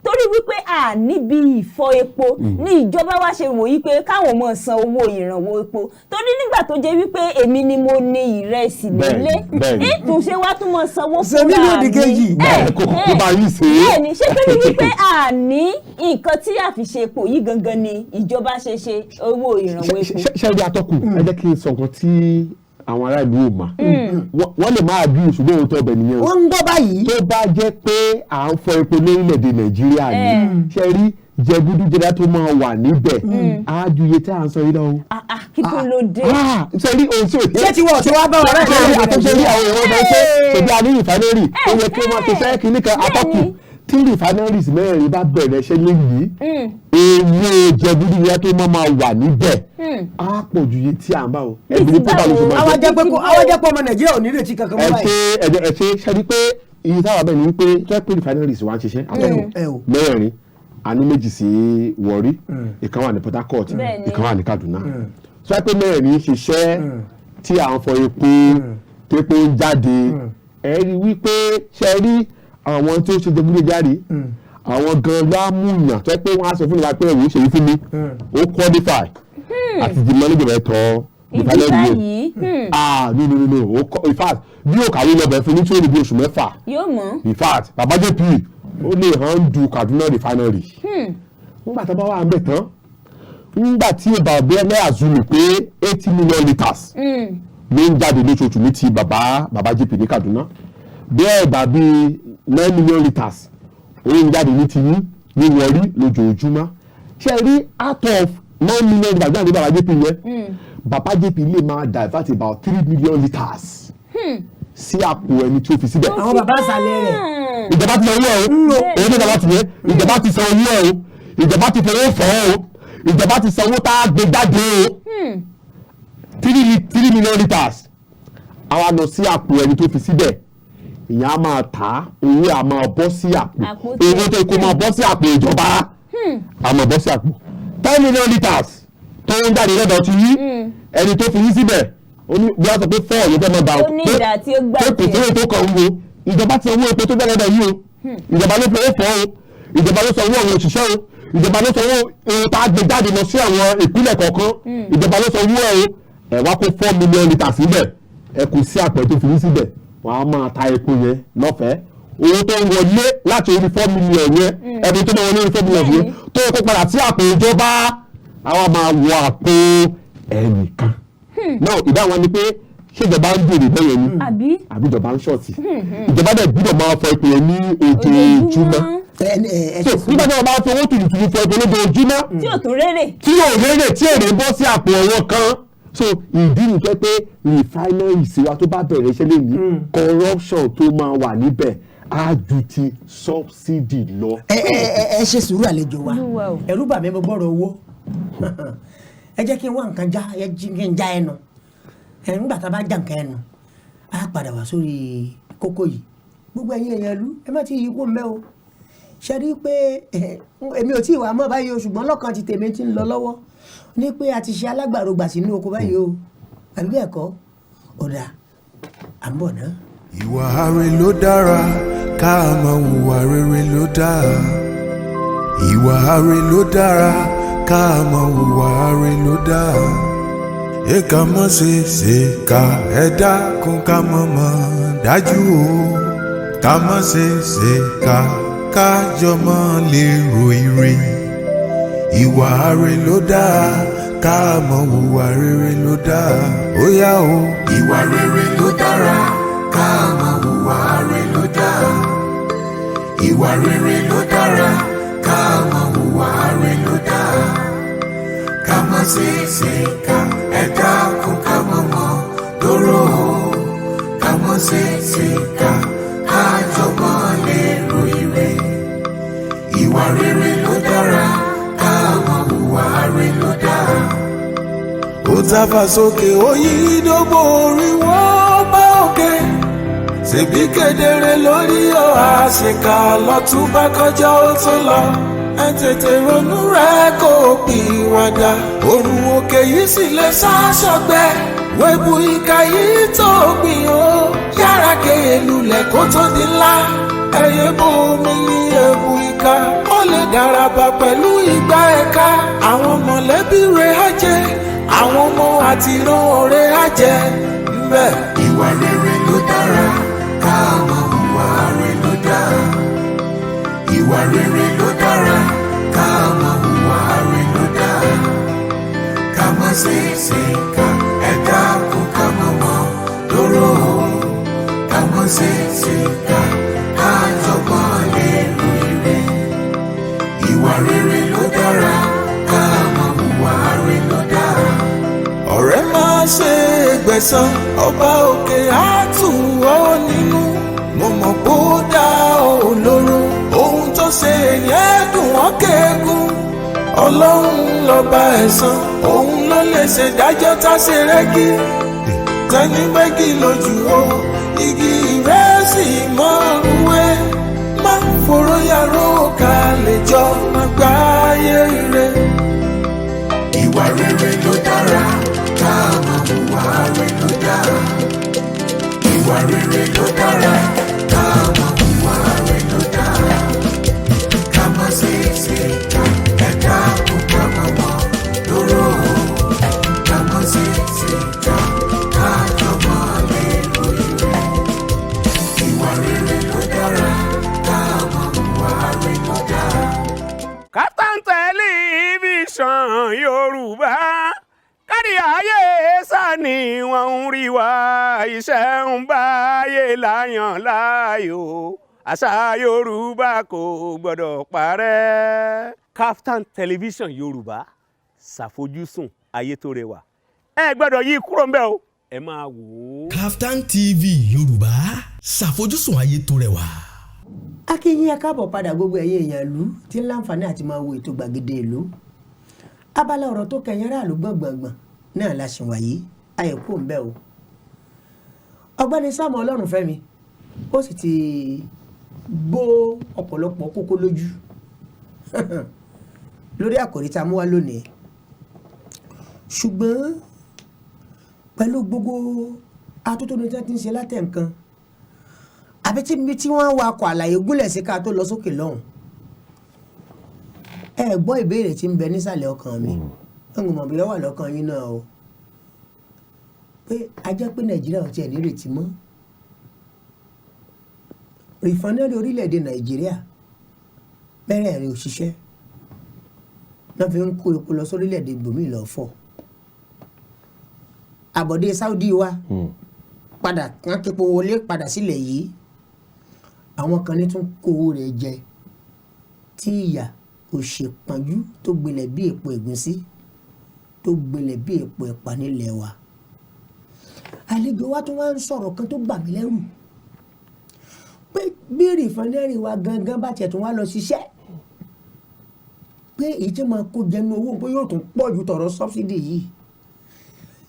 torí wípé a a níbi ìfọ epo ní ìjọba wa ṣe wòye pé káwọn máa san owó ìrànwọ́ epo, torí nígbà tó jẹ́ wípé èmi ni mo ní ìrẹsì nílé, ìtúnṣe wa tún máa sanwó fúnra mi. Bẹ́ẹ̀ni, ṣé pé wípé a ní nǹkan tí a fi ṣe epo yìí gangan ni ìjọba ṣe ṣe owó ìrànwọ́ epo. Ṣé ẹ atọ́kùn, ẹ jẹ́ kí n sọ nǹkan tí àwọn ará ìlú ò mà, wọ́n lè máa bí, ṣùgbọ́n òótọ́ ọbẹ̀ nìyẹn o. Wọ́n ń gbọ́ báyìí. Tó bá jẹ́ pé à ń fọ epo lórílẹ̀‐èdè Nàìjíríà ni, ṣe rí jẹgúdújẹrá tó máa wà níbẹ̀ á ju iye tí à ń sọ yìí lọ o. Kí tó ló dé. Ṣe rí ohun tí ò ṣé tí wọ́n ti wá bá wọn rẹ̀. Àtúnṣe rí àwọn èèyàn sọ pé ṣèbí a ní rìfánẹ́rì, ó yẹ kí wọ́n ti fẹ́ kínní kan. Atọ́kùn, tí refineries mẹ́rin bá bẹ̀rẹ̀ iṣẹ́ lónìí, owó jẹgúdújẹrá tó máa wà níbẹ̀ á pọ̀ ju iye tí à ń bá o. Ẹbí tó bá lóṣù máa jẹ́. Àwọn jẹ́ pé ọmọ Nàìjíríà ò ní retí kankan mọ́ báyìí. Ẹ ṣe ṣe rí pé iye táwa bẹ́ẹ̀ ni wípé tó yẹ pé refineries wa ń ṣiṣẹ́ àtọ́kùn mẹ́rin, a ní méjì sí Warri, ìkan wà ní Port Harcourt, ìkan wà ní Kaduna. Tó yẹ pé mẹ́rin ń ṣiṣẹ́ tí à ń fọ epo, tepo ń jáde, ẹ rí wípé ṣe rí àwọn tí ó ṣe jẹgúdújẹrá, àwọn gan lámúyàn tó yẹ pé wọ́n á sọ fún mi pé ẹ̀wò ṣèyí fún mi, ó qualify àti di manager rẹ̀ tọ́ refinery yìí. Ah, no no no no, in fact bí ó kàwé lọ bẹ̀ fún ní tí ó ní bí oṣù 6, in fact bàbá JP ó lè handle Kaduna refinery. Nígbà tó bá wà ń bẹ̀ tán, nígbà tí bàbá ẹ̀ assume pé 80 million litres ló ń jáde lóṣooṣù ní ti bàbá JP ní Kaduna, bẹ́ẹ̀ bá bíi 9 million litres ó ń jáde ní ti yín ní Warri lójoojúmọ́. Ṣe rí out of 9 million litres náà ní bàbá JP yẹn, bàbá JP lè máa divert about 3 million litres sí àpò ẹni tí ó fi síbẹ̀. Àwọn bàbá àṣàlẹ̀ rẹ̀. Ìjọba ti san owó ẹ̀ o, èyí tó ìjọba ti yẹ, ìjọba ti san owó ẹ̀ o, ìjọba ti fowó fọ́ o, ìjọba ti san owó tá a gbé jáde o. 3 million litres àwa lọ sí àpò ẹni tó fi síbẹ̀, ìyẹn á máa tà á, owó á máa bọ́ sí àpò, owó tó kó máa bọ́ sí àpò ìjọba á máa bọ́ sí àpò. 10 million litres tó ń jáde lọ́dọ̀ ti yí ẹni tó fi yí síbẹ̀, ó ní bí wọ́n sọ pé four ló fẹ́ máa gbà, pé kò sówó tó kàn ń wo. Ìjọba ti sanwó epo tó jáde lọ́dọ̀ yìí o, ìjọba ló fowó fọ́ o, ìjọba ló sanwó àwọn òṣìṣẹ́ o, ìjọba ló sanwó ohun tá a gbé jáde lọ sí àwọn ìpínlẹ̀ kọ̀ọ̀kan, ìjọba ló sanwó ẹ̀ o. Ẹ̀ wá kó 4 million litres síbẹ̀, ẹ kò sí àpẹ tó fi yí síbẹ̀, wọ́n á máa ta epo yẹn lọ́fẹ̀ẹ́. Owó tó ń wọlé láti orí 4 million yẹn, ẹni tó máa wọlé orí 4 million yẹn tó yẹ kó padà sí àpò ìjọba, àwa máa wọ àpò ẹnìkan náà. Ìdáhùn wa ni pé ṣé ìjọba ń bèrè bẹ́yẹn ni àbí ìjọba ń ṣọ̀tì? Ìjọba dẹ̀ gbúdọ̀ máa fọ epo yẹn ní ojoojúmọ́. So nígbà tí wọ́n bá fi owó tùlùtùlù fọ epo lójoojúmọ́ tí ò tún rérè, tí ò rérè, tí èrè bọ́ sí àpò ọwọ́ kan. So ìdí nìjẹ́ pé refineries wa tó bá bẹ̀rẹ̀ iṣẹ́ lè ní corruption tó máa wà níbẹ̀ á ju ti subsidy lọ. Ẹ ẹ ẹ ṣe sùúrù, àlejò wa. Ẹ̀rù bà mí, mo gbọ́rọ̀ owó. Ẹ jẹ́ kí n wá nǹkan já, ẹ jí kí n já ẹnu ẹ. Nígbà tá a bá já nǹkan ẹnu, á padà wá sórí kókó yìí. Gbogbo ẹ̀yin èèyàn ìlú, ẹ má ti yí kó mbẹ́ o. Ṣe rí i pé èmi ò tí ì wà mọ́ báyìí o, ṣùgbọ́n lọ́kàn ti tèmi ti ń lọ lọ́wọ́ ní pé a ti ṣe alágbàrogbà sínú oko báyìí o, àbí bẹ́ẹ̀ kọ́? Ọ̀dà à ń bọ̀ ná. Ìwà rere ló dára, ká máa hùwà rere ló dáa. Ìwà rere ló dára, ká máa hùwà rere ló dáa. Èkà mọ́ ṣe ṣe ká, ẹ dákun, ká mọ̀ mọ̀ dájú o. Ká mọ́ ṣe ṣe ká, kájọ mọ́ lè ro ire. Ìwà rere ló dáa, ká mọ̀ hùwà rere ló dáa. Ó yá o. Ìwà rere ló dára, ká mọ̀ hùwà rere ló dáa. Ìwà rere ló dára, ká mọ̀ hùwà rere ló dáa. Ká má ṣe ṣe ká, ẹ dákun, ká mọ̀ mọ̀ dóró o. Ká má ṣe ṣe ká, kájọ mọ́ lè ro ire. Ìwà rere ló dára, ká mọ̀ hùwà rere ló dáa. Ó tàfà sókè, òyìnbó orí wọn bá òkè, ṣèbí kedere lórí ọ. Àṣekà lọ́tún bá kọjá, ó tó lọ. Ẹ tètè ronú rẹ kó o pìwàdà. Òrùn òkè yìí sì lè ṣàṣọgbẹ wẹ́bù ìka yìí tó gbìn ó yára kéye lulẹ̀ kó tó di ńlá. Ẹ̀yẹ́ bò mí ní ewu ìka. ìka, ó lè dáraba pẹ̀lú ìgbà ẹ̀ka. Àwọn mọ̀lẹ́bí rẹ̀ á jẹ́, àwọn ọmọ àtìrán rẹ̀ á jẹ́ ńbẹ̀. Ìwà rere ló dára, ká máa hùwà rẹ̀ ló dáa. Ìwà rere ló dára, ká máa hùwà rẹ̀ ló dáa. Ká má ṣe ṣe ká ẹ̀dá kó ká má mọ̀ lóró. Ká má ṣe ṣe ká ká jọgbọ́n lérò ire. Ìwà rere ló dára, ká máa hùwà rẹ̀ ló dáa. Ọ̀rẹ́ máa ṣe gbẹ̀san, ọba òkè á tù ọ́ nínú. Mo mọ̀ kó dá ọ lóró, ohun tó ṣe yẹn dùn ọ́ kéegun. Ọlọ́run lọ́ba ẹ̀san, òun ló lè ṣèdájọ́ tá a ṣe rẹ́gí. Tẹni gbẹ́gì lójú o, igi ìrẹsì mọ́ rúwé. Má foró yàrá ká lè jọ má gbáyé ire. Ìwà rere ló dára, ká máa hùwà rẹ̀ ló dára. Ìwà rere ló dára, ká máa hùwà rẹ̀ ló dára. Ká má ṣe ṣe ká ẹ̀dá kó ká má mọ̀ lóró. Ká má ṣe ṣe ká ká jọmọ́ lérò ire. Ìwà rere ló dára, ká máa hùwà rẹ̀ ló dára. Kaftan Television Yorùbá, kárí ayé sani wọ́n ń rí wa. Iṣẹ́ ń báyé láyàn láàyò, àṣà Yorùbá kò gbọ́dọ̀ parẹ́. Kaftan Television Yorùbá, ṣàfojúsùn ayé tó rẹwà. Ẹ gbọ́dọ̀ yí kúrò ńbẹ̀ o, ẹ máa wò ó. Kaftan TV Yorùbá, ṣàfojúsùn ayé tó rẹwà. A kí yín, ẹ káàbọ̀ padà, gbogbo ẹ̀yin èèyàn ìlú tí ń láǹfààní àti máa wo ètò gbàgede ìlú. Abala ọ̀rọ̀ tó kẹyìn aráàlú gbọ̀ngbọ̀ngbọ̀n náà la ṣì wà yìí, ayẹ̀kú ń bẹ́ o. Ọ̀gbẹ́ni Sáàmù Ọlọ́runfẹ́mi, ó sì ti gbó ọ̀pọ̀lọpọ̀ kókó lójú lórí àkòrí tá a mú wá lónìí, ṣùgbọ́n pẹ̀lú gbogbo atótónu tí wọ́n ti ń ṣe látẹ̀ nǹkan àbí tí ibi tí wọ́n wakọ̀ àlàyé gúnlẹ̀ sí ká tó lọ sókè lọ́hùn. Ẹ gbọ́ ìbéèrè tí ń bẹ nísàlẹ̀ ọkàn mi, ń mọ̀ bí ó wà lọ́kàn yín náà o, pé a jẹ́ pé Nàìjíríà ò tiẹ̀ nírètí mọ́. Refinery orílẹ̀-èdè Nàìjíríà mẹ́rẹ̀ẹ̀rin ò ṣiṣẹ́ náà, fi ń kó epo lọ sórílẹ̀-èdè gbòmíì lọ fọ̀. Àbọ̀dé Saudi wa padà wọ́n képo wọlé padà sílẹ̀ yìí, àwọn kan ní tún kó owó rẹ̀ jẹ, tí ìyà òṣèpọ̀njú tó gbilẹ̀ bí èpo ẹ̀gúsí, tó gbilẹ̀ bí èpo ẹ̀pà nílẹ̀ wa. Àlejò wa tún wá ń sọ̀rọ̀ kan tó bà mí lẹ́rù, pé bí refinery wa gangan bá tiẹ̀ tún wá lọ ṣiṣẹ́, pé èyí tí máa kó jẹnu owó pé yóò tún pọ̀ ju tọ̀rọ̀ subsidy yìí.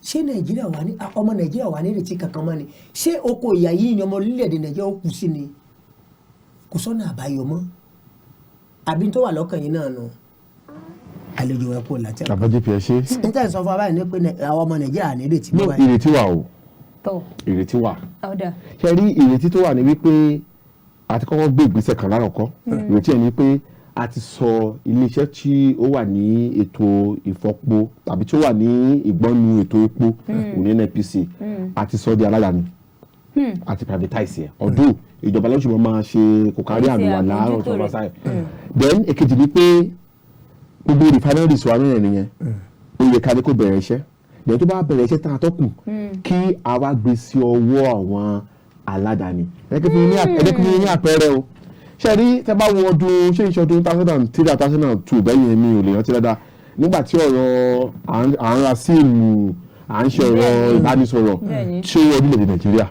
Ṣé Nàìjíríà wà ní, ọmọ Nàìjíríà wà ní ìrètí kankan mọ́ ni? Ṣé oko ìyà yìí ni ọmọ orílẹ̀-èdè Nàìjíríà ó kú sí ni? Kò sọ́nà àbáyọ mọ́, àbí tó wà lọ́kàn yín náà nù? Àlejò ẹ̀ kò látẹ̀. Bàbá JP, ẹ ṣe. Níta ìsọ fún wa báyìí ní pé àwọn ọmọ Nàìjíríà ní ìrètí No, mọ́ báyìí. Ìrètí wà o. Tó. Ìrètí wà. Ọ̀dà. Ṣe rí, ìrètí tó wà ní wípé a ti kọ́kọ́ gbé ìgbésẹ̀ kan lárọ̀kọ́. Ìrètí ẹ̀ ni pé a ti sọ iléeṣẹ́ tí ó wà ní ètò ìfọpo tàbí tí ó wà ní ìgbọ́nu ètò epo òní NNPC, a ti sọ di aládàáni, a ti privatize ẹ̀, ọdún ìjọba lọ́sùn máa ṣe kò kárí Ṣe àlùwàlá àbójútó ọ̀tọ̀ rẹ̀. ọ̀sán. Then èkejì ni pé gbogbo refineries wa mẹ́rin yẹn, ó yẹ ká ní kó bẹ̀rẹ̀ iṣẹ́. Then tó bá bẹ̀rẹ̀ iṣẹ́ tán, atọ́kùn, kí a wá gbé sí ọwọ́ àwọn aládàáni. Ẹ jẹ́ kí n fún yín ní àpẹẹrẹ o. Ṣe rí, tẹ́ bá wo ọdún, ṣé ìṣe ọdún 2003, 2002 bẹ́yẹn, mi ò lè rántí dáadáa, nígbà tí ọ̀rọ̀ à ń ra SIM, à ń ṣe ọ̀rọ̀ ìbánisọ̀rọ̀ tí ó wọ orílẹ̀-èdè Nàìjíríà,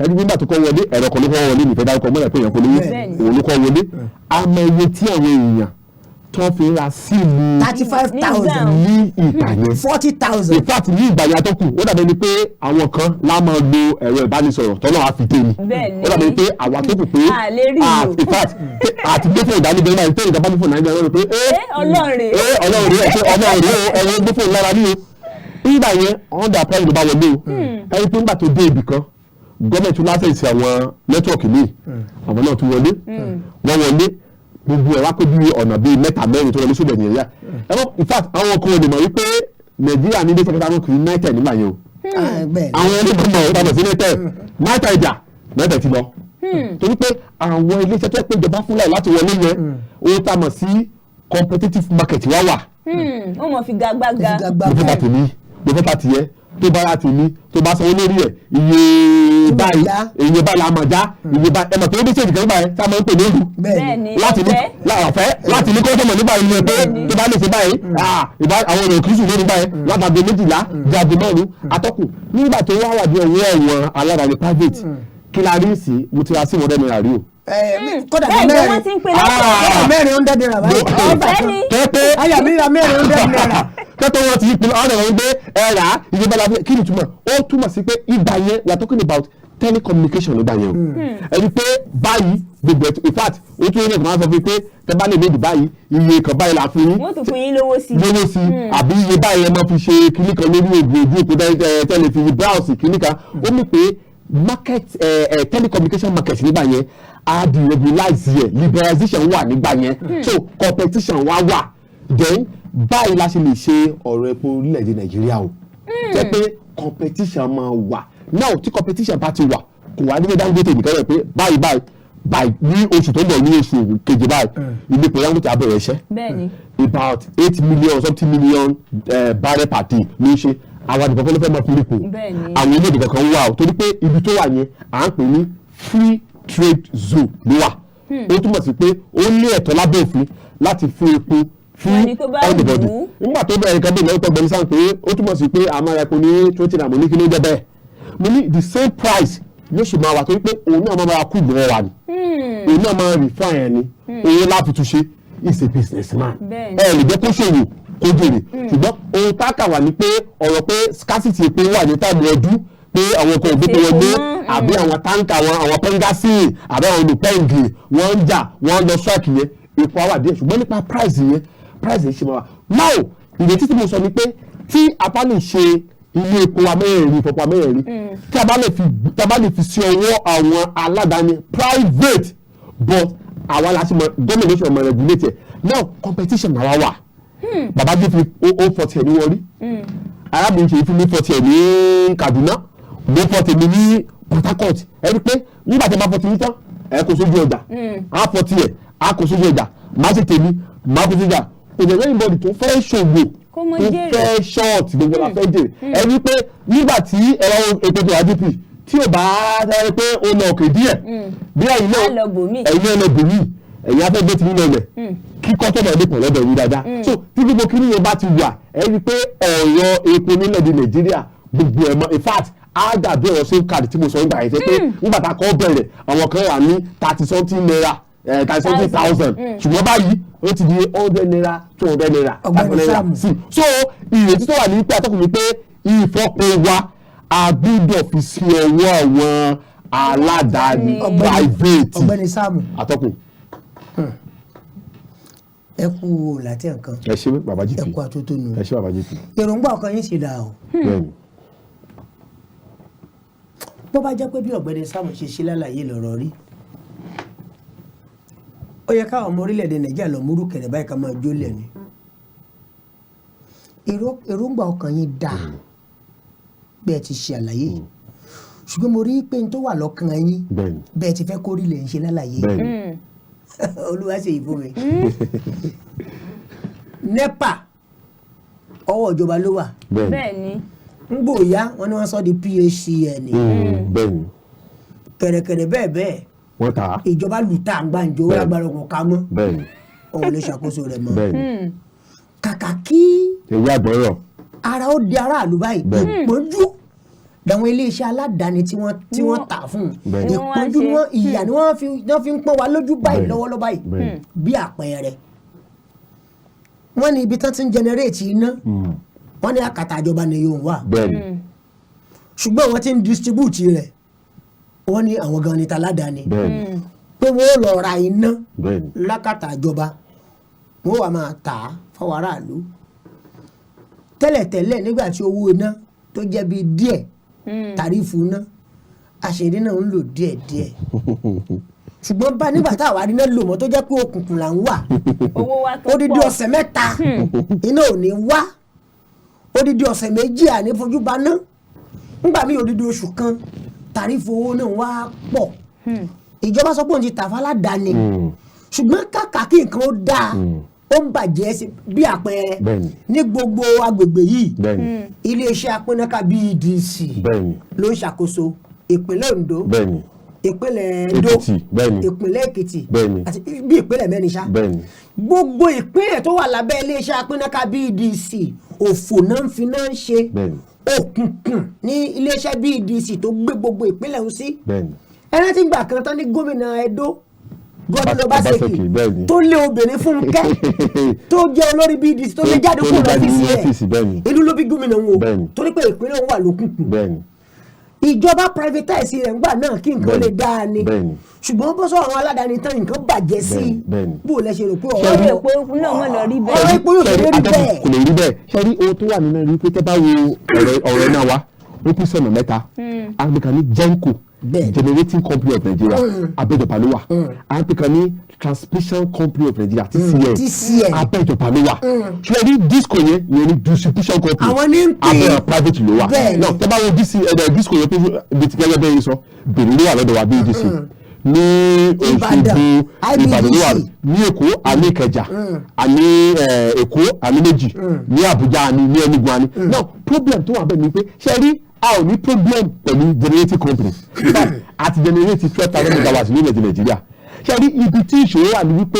ẹni nígbà tó kọ́ wọlé, ẹ̀rọ kan ló kọ́ wọlé, nìfẹ́ dárúkọ mọ́lẹ̀ pé èèyàn polówó. Òun ló kọ́ wọlé. Àmọ́ iye tí àwọn èèyàn tó fi ra SIM 35,000 ní ìgbà yẹn, 40,000. In fact, ní ìgbà yẹn, atọ́kùn, ó dàbí ẹni pé àwọn kan lá máa lo ẹ̀rọ ìbánisọ̀rọ̀ tọ́lọ́ á fi dé ni. Ó dàbí ẹni pé àwa tó kù pé A lè rí ah, lò. in fact, pé àti gbé fóònù dání bẹ́ẹ̀ náà, tó ìjọba ní fóònù Nàìjíríà lọ́rùn pé ẹ Ọlọ́run rèé. Ẹ Ọlọ́run rèé, ẹ ṣe Ọlọ́run rèé o, ẹ̀rọ gbé fóònù lára ní o. Nígbà yẹn, under prime ló bá wọlé o. Ẹni pé nígbà tó dé ibì kan, gọ́ọ̀mẹ̀ntì tún license àwọn network míì, àwọn náà tún wọlé, wọ́n wọlé. Gbogbo ẹ̀ wá pé bí ọ̀nà bíi mẹ́ta mẹ́rin tó wọlé sódò Nàìjíríà. Ẹ̀wọ̀n, in fact, àwọn kan ò lè mọ̀ wípé Nàìjíríà ní iléeṣẹ́ kẹta wọn kì í NITEL nígbà yẹn o. Ah, bẹ́ẹ̀ ni. Àwọn onígbọ̀nmọ̀ ọ̀rọ̀ tàbí sí NITEL, NITEL ìjà, NITEL ti lọ, torí pé àwọn iléeṣẹ́ tó yẹ pé ìjọba fún láì láti wọlé yẹn, ó tá mọ̀ sí competitive market wá wà. Ó mọ̀ figagbága. Figagbága. Mo fẹ́ ta tèmi, mo fẹ́ ta tìyẹ, tó bá ra tèmi, tó bá sanwó lórí ẹ̀, iye Tí mo báyìí, já. iye báyìí la máa já, iye báyìí. Ẹ mọ̀ pé ó ní sèjì kan báyìí tá a máa ń pè ní òru Bẹ́ẹ̀ ni. Bẹ́ẹ̀ ni. Láti ní Ọ̀fẹ́. Ọ̀fẹ́ láti ní kọ́sọ̀mọ̀ nígbà yìí ni pé tó bá lè ṣe báyìí, ah, ìbá àwọn èèyàn kìí sùn lórí báyìí látàgbé 12 di aago 4. Atọ́kùn, nígbà tó wá wà bí ọwọ́ ẹ̀wọ̀n aládàáni private, kí la rí sí? Mo ti ra sí 100 naira rí o. Kódà Bẹ́ẹ̀ ni mẹ́rin. wọ́n ti ń pè Ah. lọ́sọ̀ọ́. Kódà mẹ́rin 100 naira báyìí. Ọ̀fẹ́ ni. Tẹ́ pé Àyà mi ra mẹ́rin 100 naira. Kẹ́tọ́ wọn ti pinnu àwọn ọ̀rọ̀ wípé ẹ rà á, iye bá la fi. Kí ni túmọ̀? Ó túmọ̀ sí pé ìgbà yẹn, we are talking about telecommunication nígbà yẹn o. Ẹni pé báyìí gbogbo ẹ̀, in fact, ó tún yẹn kàn máa sọ fún mi pé tẹ bá lè méjì báyìí, iye kan báyìí la fún yín. Wọ́n tún fún yín lówó sí i. Lówó sí i, àbí iye báyìí ẹ máa fi ṣe kíní kan lórí ògùn ojú òpó tẹ́lẹ̀ fi browse kíní kan. Ó mì pé market ẹ ẹ telecommunication market nígbà yẹn á deregulize yẹ, liberalization wà nígbà yẹn, so competition wá wà. Then báyìí la ṣe lè ṣe ọ̀rọ̀ epo orílẹ̀-èdè Nàìjíríà o, jẹ́ pé competition máa wà. Now, tí competition bá ti wà, kò wá nígbà Dangote nìkan rẹ̀ pé báyìí báyìí báyìí, ní oṣù tó ń bọ̀, ní oṣù keje báyìí, ilé epo Dangote á bẹ̀rẹ̀ iṣẹ́. About 8 million something million barrel per day ló ń ṣe. Àwọn àdìgbò kan ló fẹ́ máa fi rípo. Àwọn orílẹ̀-èdè kankan wà o, torí pé ibi tó wà yẹn, à ń pè ní free trade zone ló wà. Ó túmọ̀ sí pé ó ní ẹ̀tọ́ lábẹ́ òfin láti fún epo fún Ẹni tó bá anybody. wù ú. Nígbà tó bẹ̀rẹ̀ nǹkan bí ìnáwó tọ́gbẹ́ni sáà pé ó túmọ̀ sí pé a máa ra epo ní 20 naira, mo ní kí ló jẹ́ bẹ́ẹ̀? Mo ní the same price yóò ṣì máa wà, torí pé òun náà máa máa kú ìgbọ̀n wa ni, òun náà máa refine ẹ̀ ni, òun láti túnṣe is a businessman. Ẹ lè jẹ́ kó ṣòwò kó jèrè, ṣùgbọ́n ohun tá a kà wà ní pé ọ̀rọ̀ pé scarcity epo wà ní time ọdún, pé àwọn kan ò gbé Epo wọlé mọ́, àbí àwọn tanker, àwọn pẹ́ngásì àbí àwọn olùpẹ́ǹgì, wọ́n ń jà, wọ́n ń lọ strike yẹn, epo á wà díẹ̀. Ṣùgbọ́n nípa price yẹn, price yẹn ṣe máa wà. Now, ìrètí tí mo sọ ni pé tí a bá lè ṣe ilé epo amẹ́rẹ̀ẹ̀rin, ìfọ̀pọ̀ amẹ́rẹ̀ẹ̀rin, tí a bá lè fi sí ọwọ́ àwọn aládàáni private, but àwa la ṣe mọ gómìnà ṣe mọ regulate ẹ̀. Now, competition náà wá wà. Bàbá gbé fi ó fọtí ẹ̀ ní wọrí, arábìnrin ṣe fún mi fọtí ẹ̀ ní Kaduna, mo fọ tèmi ní Port Harcourt. Ẹ rí i pé nígbà tí a bá fọ tèmi tán, ẹ kó sójú ọjà, á fọ tiẹ̀, á kó sójú ọjà, má ṣe tèmi, má kó sójú ọjà. Kò jẹ́ anybody tó fẹ́ ṣòwò Kó mọ tó jèrè. fẹ́ short, gbogbo la fẹ́ jèrè. Ẹ rí i pé nígbà tí ẹ̀rọ epo tó wá dp tí ò bá sáré pé ó lọ òkè díẹ̀, bí ẹ̀yin náà Á lọ bòmíì. ẹ̀yin náà lọ bòmíì, ẹ̀yin afẹ́ gbé tìǹbù lọlẹ̀ kí customer lè pọ̀ lọ́dọ̀ yín dáadáa. So tí gbogbo kíní yẹn bá ti wà, ẹ rí i pé ọ̀rọ̀ epo nílẹ̀-èdè Nàìjíríà gbogbo ẹ̀ mọ́. In fact, á dàbí ọ̀rọ̀ sim card tí mo sọ nígbà yẹn, ṣe pé nígbà tá a kọ́ bẹ̀rẹ̀, àwọn kan wà ní thirty something naira, thirty something thousand, ṣùgbọ́n báyìí ó ti di 100 naira, 200 naira, Ọ̀gbẹ́ni 500 naira Sam. sí. So ìrètí tó wà ní pé, atọ́kùn mi, pé ìfọpo wa, a gbọ́dọ̀ fi sí ọwọ́ àwọn aládàáni private. Ọ̀gbẹ́ni Sam. Atọ́kùn. Ẹ kú láti nǹkan. Ẹ ṣé, bàbá Ẹ GP. kú àtótónu. Ẹ ṣé, bàbá GP. Èròǹgbà ọkàn yín sì dà o. Bẹ́ẹ̀ni. Bó bá jẹ́ pé bí ọ̀gbẹ́ni Sam ṣe ṣe lálàyé lọ̀rọ̀ rí, ó yẹ káwọn ọmọ orílẹ̀-èdè Nàìjíríà lọ múrú kẹ̀rẹ̀ báyìí ká máa jólẹ̀ ni. Èròǹgbà ọkàn yín dà bí ẹ ti ṣe àlàyé yìí, ṣùgbọ́n mo rí i pé n tó wà lọ́kàn yín, bẹ́ẹ̀ ti fẹ́ kórìí lè ń ṣe lálàyé. Olúwa ṣe yìí fún mi. NEPA, ọwọ́ ìjọba ló wà. Ń gbòòyá wọn ni wọ́n sọ di PHCN. Kẹ̀rẹ̀kẹ̀rẹ̀ bẹ́ẹ̀ bẹ́ẹ̀, Wọ́n tà á. ìjọba lù tá à ń gbàǹjo. Lágbára ọkàn ká mọ́, òun lè ṣàkóso rẹ̀ mọ́. Kàkà kí Ewé àgbọ̀rọ̀. ara ó di aráàlú báyìí, ìpọ́njú làwọn iléeṣẹ́ aládàáni tí wọ́n tà fún un. Bẹ́ẹ̀ni. Ni wọ́n wá Ìpọ́njú ni ṣe. wọ́n, ìyà ni wọ́n fi ń pọ́n wa lójú báyìí lọ́wọ́lọ́wọ́ báyìí. Bí àpẹẹrẹ, wọ́n ní ibi tán ti ń generate iná, wọ́n ní àkàtà ìjọba ni yóò wà, ṣùgbọ́n wọ́n ti ń distribute rẹ̀, wọ́n ní àwọn gan ni taládàáni, pé wọ́n ó lọ ra iná lákàtà ìjọba, wọ́n wà máa tà á fáwọn aráàlú. Tẹ́lẹ̀tẹ́lẹ̀, nígbà tí owó iná tó jẹ́ bíi díẹ̀, tàrífù iná àṣírí náà ń lò díẹ̀díẹ̀. Ṣùgbọ́n bá nígbà tá àwa rí náà lò mọ́, tó jẹ́ pé òkùnkùn là ń wà, Owó wa tó odidi pọ̀. ọ̀sẹ̀ 3 iná ò ní wá, odidi ọ̀sẹ̀ 2 àní fojú baná, ńgbà míì odidi oṣù 1, tàrífù owó náà wá pọ̀. Ìjọba sọ pé òun ti tà fáládàáni, ṣùgbọ́n kàkà kí nǹkan ó dáa, ó ń bàjẹ́ sí. Bí àpẹẹrẹ, ní gbogbo agbègbè yìí, iléeṣẹ́ apínnáká BEDC ló ń ṣàkóso ìpínlẹ̀ Ondo, ìpínlẹ̀ Edo, Èkìtì, bẹ́ẹ̀ni. ìpínlẹ̀ Èkìtì àti bí ìpínlẹ̀ mẹ́rin ṣá. Gbogbo ìpínlẹ̀ tó wà lábẹ́ iléeṣẹ́ apínnáká BEDC, òfò náà ń fi náà ń ṣe. Òkùnkùn ní iléeṣẹ́ BEDC tó gbé gbogbo ìpínlẹ̀ ń sí. Ẹni tí gbà kan tán ní gómìnà Edo, Godwin Obaseki, Obaseki, bẹ́ẹ̀ni. tó lé obìnrin Fúnkẹ́ tó jẹ́ olórí BEDC, tó lé jáde Tó kúrò lé jáde lọ́fíìsì ní rẹ̀. ọ́fíìsì, bẹ́ẹ̀ni. Inú ló bí gómìnà wọn o, torí pé ìpínlẹ̀ òun wà lókùnkùn. Ìjọba privatize rẹ̀ ńgbà náà kí nǹkan lè dáa ni, ṣùgbọ́n bó sọ àwọn aládàáni tán, nǹkan bàjẹ́ sí i. Bẹ́ẹ̀ni. Bó lẹ ṣe rò pé ọ̀rọ̀ ọ̀rọ̀ epo náà mọ̀ lọ rí bẹ́ẹ̀. Ọ̀rọ̀ epo yóò ṣe rí Atẹ́gùn bẹ́ẹ̀. Kò lè rí bẹ́ẹ̀. Ṣe rí ohun tó wà nínú ẹni pé tẹ́ bá wo ọ̀rọ̀ náà wá, ó pín sọ̀nà mẹ́ta. À ń pè kan ní GENCO, Generating Company of Nigeria, abẹ́jọba ló wà. À ń pè kan ní Transmission Company of Nigeria, TCN, TCN. abẹ́jọba ló wà. Ṣùgbọ́n ní DISCO yẹn, ìyẹn ní distribution company, Àwọn ní ń pín. abẹ́ private ló wà. Náà tẹ́ bá wo DC ẹ̀dẹ̀ DISCO yẹn, pé bí ti gẹ́gẹ́ bẹ́ẹ̀ sọ, Benin ló wà lọ́dọ̀ wa, BDC ní Ìbàdàn, Òṣogbo, Ìbàdàn ló wà, IBEDC. ní Èkó àní Ìkẹjà, àní Èkó àní méjì, ní Àbújá àní, ní Enugu àní. Now, problem tó wà bẹ́ẹ̀ ni pé, ṣe rí, a ò ní problem pẹ̀lú generating company. In fact, a ti generate 12,000 megawatts ní ilẹ̀ Nàìjíríà. Ṣe rí, ibi tí ìṣòro wà ní wípé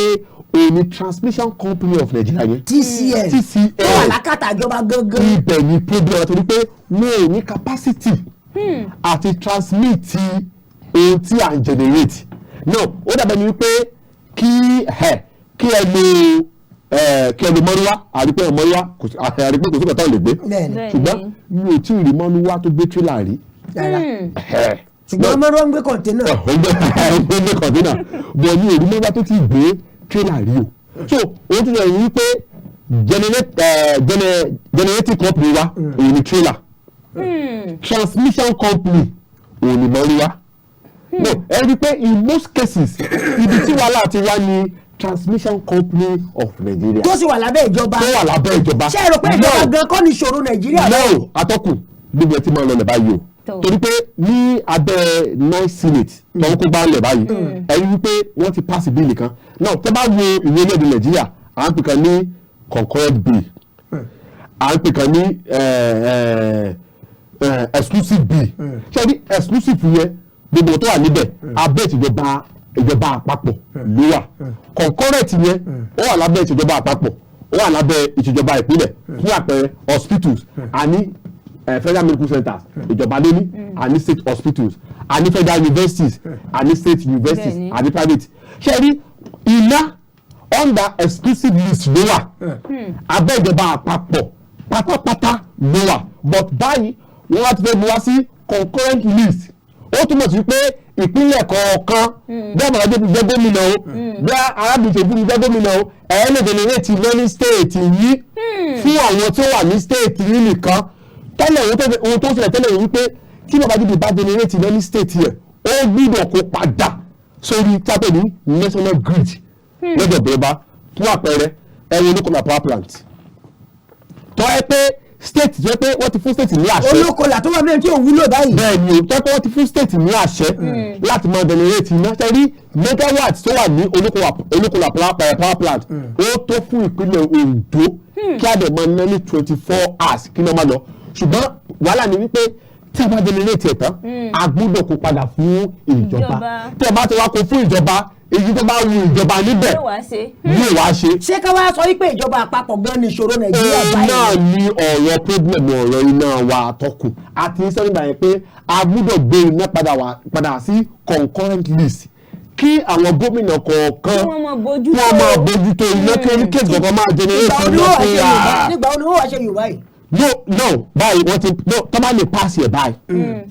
òun ni Transmission Company of Nigeria yẹn, TCN, TCN, tó wà lákàtà ìjọba gangan. Ibẹ̀ ni problem wa, torí pé wọn ò ní capacity àti transmit ohun tí à ń generate. Now, ó dàbẹ̀ ni wípé kí ẹ lo kí ẹ lo mọ́rúwá, àrípé mọ́rúwá kò sí, àrípé kò sí kọ̀tà ò lè gbé, ṣùgbọ́n mi ò tí ì rí mọ́rúwá tó gbé tírélà rí. Rárá, ṣùgbọ́n mọ́rọ́ ń gbé container. Ó gbé container bọ̀, mi ò rí mọ́rúwá tó ti gbé tírélà rí o. So ohun tó yẹ ni wípé generating company wa òun ni trailer, transmission company òun ni mọ́rúwá. No, ẹ rí i pé in most cases, ibi tí wàhálà ti wá ní Transmission Company of Nigeria, tó sì wà lábẹ́ ìjọba. Tó wà lábẹ́ ìjọba. Ṣé ẹ rò pé ìjọba gan kọ́ ni ìṣòro Nàìjíríà? No, atọ́kùn, gbogbo ẹ ti máa ń lọlẹ̀ báyìí o, torí pé ní abẹ́ nine senate tó ń kó bá ń lẹ̀ báyìí, ẹ rí i pé wọ́n ti pass bill kan náà. Tẹ́ bá wo ìwé orílẹ̀-èdè Nàìjíríà, à ń pè kan ní concurrent bill, à ń pè kan ní exclusive bill. Ṣé ní exclusive yẹn, gbogbo tó wà níbẹ̀, abẹ́ ìjọba àpapọ̀ ló wà. Concurrent yẹn, ó wà lábẹ́ ìjọba àpapọ̀, ó wà lábẹ́ ìjọba ìpínlẹ̀. Fún àpẹẹrẹ, hospitals, àní federal medical centers, ìjọba ló ní, àní state hospitals, àní federal universities, àní state universities, àní private. Ṣé rí, iná under exclusive list ló wà, abẹ́ ìjọba àpapọ̀ pátápátá ló wà. But báyìí, wọ́n wá ti fẹ́ mú wá sí concurrent list. Ó túmọ̀ sí pé ìpínlẹ̀ kọ̀ọ̀kan, bí àmàlà jẹ́ jẹ́ gómìnà o, bí arábìnrin ṣe jẹ́ gómìnà o, ẹ̀ lè generate lóní state yìí fún àwọn tó wà ní state yìí nìkan. Tẹ́lẹ̀, ohun tó ṣẹlẹ̀ tẹ́lẹ̀ yìí wípé tí bàbá jíbi bá generate lóní state yẹn, ó gbúdọ̀ kó padà sórí tábẹ̀ ní national grid lọ́dọ̀ ìjọba. Fún àpẹẹrẹ, ẹ wo Olókòlá power plant, tó ẹ pé state tó yẹ pé wọ́n ti fún state ní àṣẹ. Olókoòlà tó wà mẹ́rin tí ò wúlò báyìí. Bẹ́ẹ̀ ni o, tó yẹ pé wọ́n ti fún state ní àṣẹ láti máa generate iná. Ṣe rí, megawatt tó wà ní Olókòlà power plant, ó tó fún ìpínlẹ̀ Ondo kí a dẹ̀ máa ná ní 24 hours kí náà máa lọ. Ṣùgbọ́n wàhálà ni wípé tí a bá generate ẹ̀ tán, a gbọ́dọ̀ kó padà fún ìjọba. Ìjọba. Tí a bá ti wá kó fún ìjọba, èyí tó bá wu ìjọba níbẹ̀ Yóò wá ṣe. yóò wá ṣe. Ṣé ká wá sọ wípé ìjọba àpapọ̀ gan ni ìṣòro Nàìjíríà Òun náà báyìí? ní ọ̀rọ̀ problem, ọ̀rọ̀ iná wa, àtọkùn, àti sẹ́yìn yẹn pé a gbúdọ̀ gbé iná padà wá padà sí concurrent list, kí àwọn gómìnà kọ̀ọ̀kan Kí wọ́n máa bójútó. wọ́n máa bójútó iná, kí oníkèjì kọ̀ọ̀kan máa Ìgbà generate wo ni iná wọ́n wá fún ṣe Yorùbá? wa. Nígbà wo ni wọ́n wá ṣe Yorùbá yìí? No, no, báyìí wọ́n ti no tó bá lè pass ẹ̀ báyìí,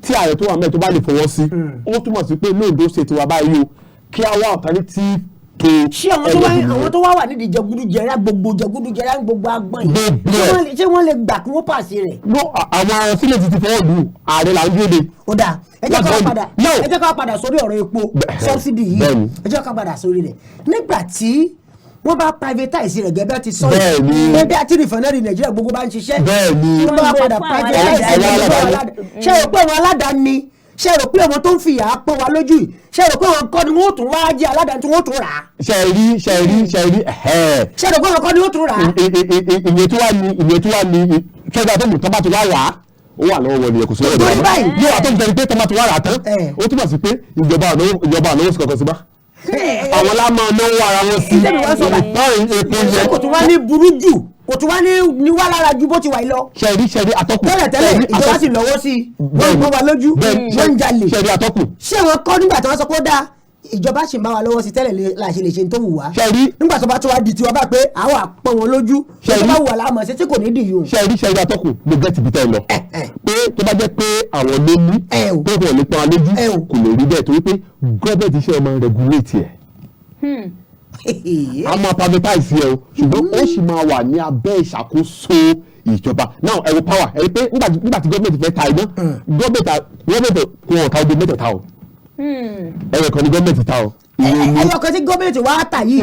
tí ààrẹ tó wà mẹ́ẹ̀ tó bá lè fọwọ́ sí, ó túmọ̀ sí pé lóòdó ṣe tiwa báyìí o, kí a wá alternative tó. Ṣé àwọn tó wá wà nídìí jẹgúdújẹrá, gbogbo jẹgúdújẹrá, gbogbo agbọ̀n yìí, Gbogbo ẹ̀. ṣé wọ́n lè gbà kí wọ́n pàṣẹ rẹ̀? No, àwọn sílẹ̀ ti fọwọ́ lù, ààrẹ là ń dúró de. Ó dáa, ẹ jẹ́ ká wá padà No. ẹ jẹ́ ká wá padà sórí ọ̀rọ̀ epo subsidy yìí. Ẹ jẹ́ ká padà sórí rẹ̀ nígbà tí wọ́n bá privatize rẹ̀ gẹ́gẹ́ bí a ti sọ yìí, gẹ́gẹ́ bí a ti refinery Nàìjíríà gbogbo bá ń ṣiṣẹ́, wọ́n bá Wọ́n gbé padà fún àwọn privatize rẹ̀ aládàáni. lọ́wọ́ aládàáni. Ṣé rò pé àwọn aládàáni, ṣé rò pé àwọn tó ń fìyà pọ́n wa lójú yìí, ṣé rò pé àwọn kọ́ ni wọ́n tún wá jẹ́ aládàáni tí wọ́n tún rà á? Ṣe rí, ṣe rí, ṣe rí, ẹ̀hẹ́. Ṣé rò pé àwọn kọ́ ni wọ́n tún rà á? Ìyẹn tó wà ní ṣẹ́jà tó mú tán bá ti wá rà á, ó wà lọ́wọ́ wọn nìyẹn, kò sí lọ́wọ́ Torí ìjọba. báyìí. Yóò wà tó ń tẹni pé tán bá ti wá rà á tán, ó túmọ̀ sí pé ìjọba ànáwó sí kankan sí bá àwọn lámọ̀ náwó ara wọn sí. Ìṣe mi wá sọ báyìí. Báyìí epo Ṣé yẹn kò tún wá ní burú jù, kò tún wá ní wá lára ju bó ti wà yìí lọ? Ṣe rí, ṣe rí, atọ́kùn. Tẹ́lẹ̀ tẹ́lẹ̀, Ṣe rí, ìjọba sì lọ́wọ́ sí i, wọ́n ń pọ́n wa lójú, wọ́n ń jalè. Ṣe rí, atọ́kùn. Ṣé wọn kọ́ nígbà tí wọ́n sọ pé ó dáa, ìjọba sì ń bá wa lọ́wọ́ sí tẹ́lẹ̀ la ṣe lè ṣe tó wù wá, Ṣe rí. nígbà tó bá tó wá di tiwa bá pé àwọn àpọ́n wọn lójú, Ṣe tó rí. bá wù wá láàmú ṣe tí kò ní dì yìí o. Ṣe rí, ṣe rí, atọ́kùn, mo gẹ́ ti bi tẹ́ ẹ lọ pé tó bá jẹ́ pé àwọn ló ní Ẹ o. pé kò lè pọ́n lójú, Ẹ o. kò lè rí bẹ́ẹ̀, torí pé gọ́ọ̀mẹ̀ntì iṣẹ́ máa ń regulate ẹ̀. A máa privatize ẹ o, ṣùgbọ́n ó sì máa wà ní abẹ́ ìṣàkóso ìjọba. Now, ẹ wo power, ẹ rí pé nígbà tí gọ́ọ̀mẹ̀ntì fẹ́ ta iná, gọ́ọ̀mẹ̀ntì kò hàn ká ogun mẹ́tẹ̀ẹ̀ta o, ẹ̀rọ kan ní gọ́ọ̀mẹ̀ntì ta o. Ìyẹn ní Ẹyọ kan tí gọ́ọ̀mẹ̀ntì wá tà yìí,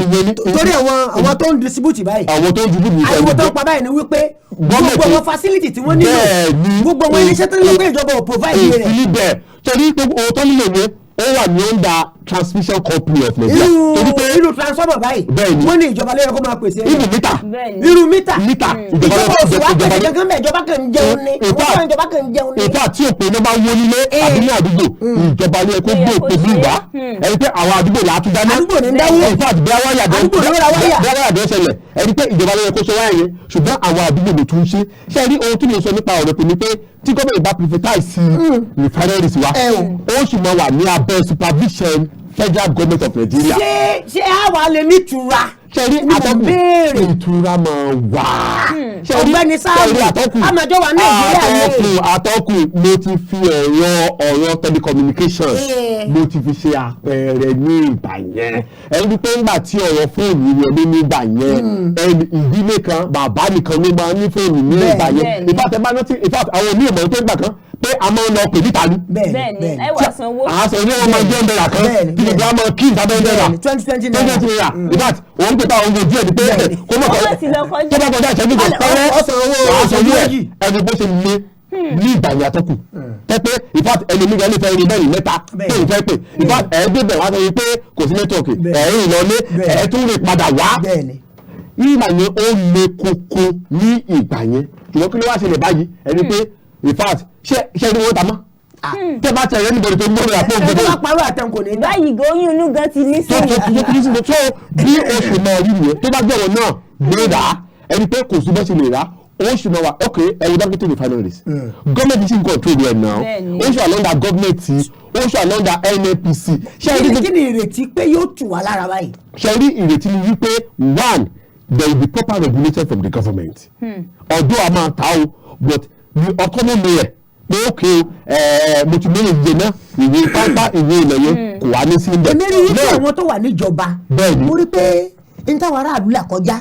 torí àwọn tó ń distribute báyìí, àwọn tó ń dúdú ní ariwo tó ń pa báyìí ni wípé gbogbo àwọn facility tí wọ́n nílò, gbogbo àwọn iléeṣẹ́ tó nílò pé ìjọba ò provide rẹ̀. Èsì níbẹ̀, torí pé owó tó nílò yẹn, ó wà ní under Transmission Company of Nigeria. Irú Torí pé irú transformer báyìí, wọ́n ní ìjọba ló yẹ kó máa pèsè rẹ̀. Irú meter. Irú meter. Meter. Ìjọba ò sì wá pèsè kankan bẹ́ẹ̀, ìjọba kan ń jẹun ní In fact- àwọn ìjọba kan ń jẹun ní. Ìfà tí òpó iná bá wó nílé àbí ní àdúgbò, ìjọba ló yẹ kó gbé òpó bí wá ẹni pé àwọn àdúgbò là á tún dáná. Àdúgbò ní ń dáwó. In fact, bí wáyà dán Àdúgbò ló ra wáyà. bí wáyà dán ṣẹlẹ̀, ẹni pé ìjọba ló yẹ kó ṣe wáyà yẹn, ṣùgbọ́n àwọn àdúgbò ló tún ṣe. Ṣe rí ohun tí mo sọ nípa ọ̀rọ̀ pé ni pé tí gómìnà bá privatize refineries wa, Ẹ o. ó sì máa wà ní abẹ́ supervision Federal Government of Nigeria. Ṣé àwa lè nítura? Ṣe rí, Ni mo atọ́kùn, béèrè. Ìtura máa wà. Ṣe rí- Ọ̀gbẹ́ni Ṣe Sáàmù, rí, atọ́kùn, àmàjọ wà Nàìjíríà ni. Atọ́kùn, atọ́kùn, mo ti fi ọ̀rọ̀ telecommunication, mo ti fi ṣe àpẹẹrẹ ní ìgbà yẹn. Ẹni pé ńgbà tí ọ̀rọ̀ fóònù wọlé nígbà yẹn, ẹni ìdílé kan, bàbá nìkan ló máa ń ní fóònù ní ìgbà yẹn. Bẹ́ẹ̀ni. In fact, ẹ bá rántí, in fact, àwọn onímọ̀ tó ń gbà kan pé a máa ń lọ pè níta ni. Bẹ́ẹ̀ni, ẹ wà sanwó. Àá sọ ní wọn máa jẹ́ náírà kan tí gbogbo wa máa kí ìta bẹ́ẹ̀ náírà. 20 naira. 20 naira. In fact, òun pè táwọn ojú ẹ̀ ni pé kó mọ̀ Ọmọ ti lọ kọjá. tó bá kọjá ìṣẹ́jú kan pẹ́rẹ́, Ọ̀sán owó wàá sọ ní ẹ̀ méjì. ẹni bó ṣe le ní ìgbà yẹn, atọ́kùn, tẹ́ pé in fact, ẹni mi gan lè fẹ́ ẹni bẹ́ẹ̀ ní mẹ́ta tó ń fẹ́ pè. In fact, ẹ̀ débẹ̀, wá sọ wípé kò sí network, ẹ̀ ń lọlé, ẹ̀ tún lè padà wá. Nígbà yẹn, ó le koko ní ìgbà yẹn, ṣùgbọ́n kí ló wá ṣẹlẹ̀ báyìí? Ẹni pé in fact, ṣé ẹni wọ́n ta mọ́ tẹ́ bá tẹ̀ ẹni bọ̀dọ̀ tó ń gbọ́dọ̀ àpò Ẹ tó ògbódò bá parọ́ àtẹn kò ní í dá. Báyìí gan, oyún inú gan ti ní tó sẹ́yìn. tó tó tó tó bí oṣù náà rí nìyẹn, tó bá gbẹ̀wọ̀n náà gbé rà á, ẹni pé kò sí bẹ́ẹ̀ ṣe lè rà á, ó sì máa wà. Ok, ẹ̀rọ Dangote refineries, gọ́ọ̀mẹ̀ntì sì ń control rẹ̀ náà. Ó sì wà l'under gọ́ọ̀mẹ̀ntì, ó sì wà l'under NNPC. Ṣé ẹ rí Kí ni ìrètí pé yóò tù wá lára báyìí? Ṣe rí, ìrètí ni wípé one, there will be proper regulation from the government. Although a máa ta o, but the autonomy rẹ̀ pé ok, mo ti mẹ́rin jẹ náà, ìwé pápá ìwé ilẹ̀ yẹn kò wá ní sí níbẹ̀. Èmi rí wípé Now, àwọn tó wà níjọba, mo rí pé n táwọn aráàlú là kọjá,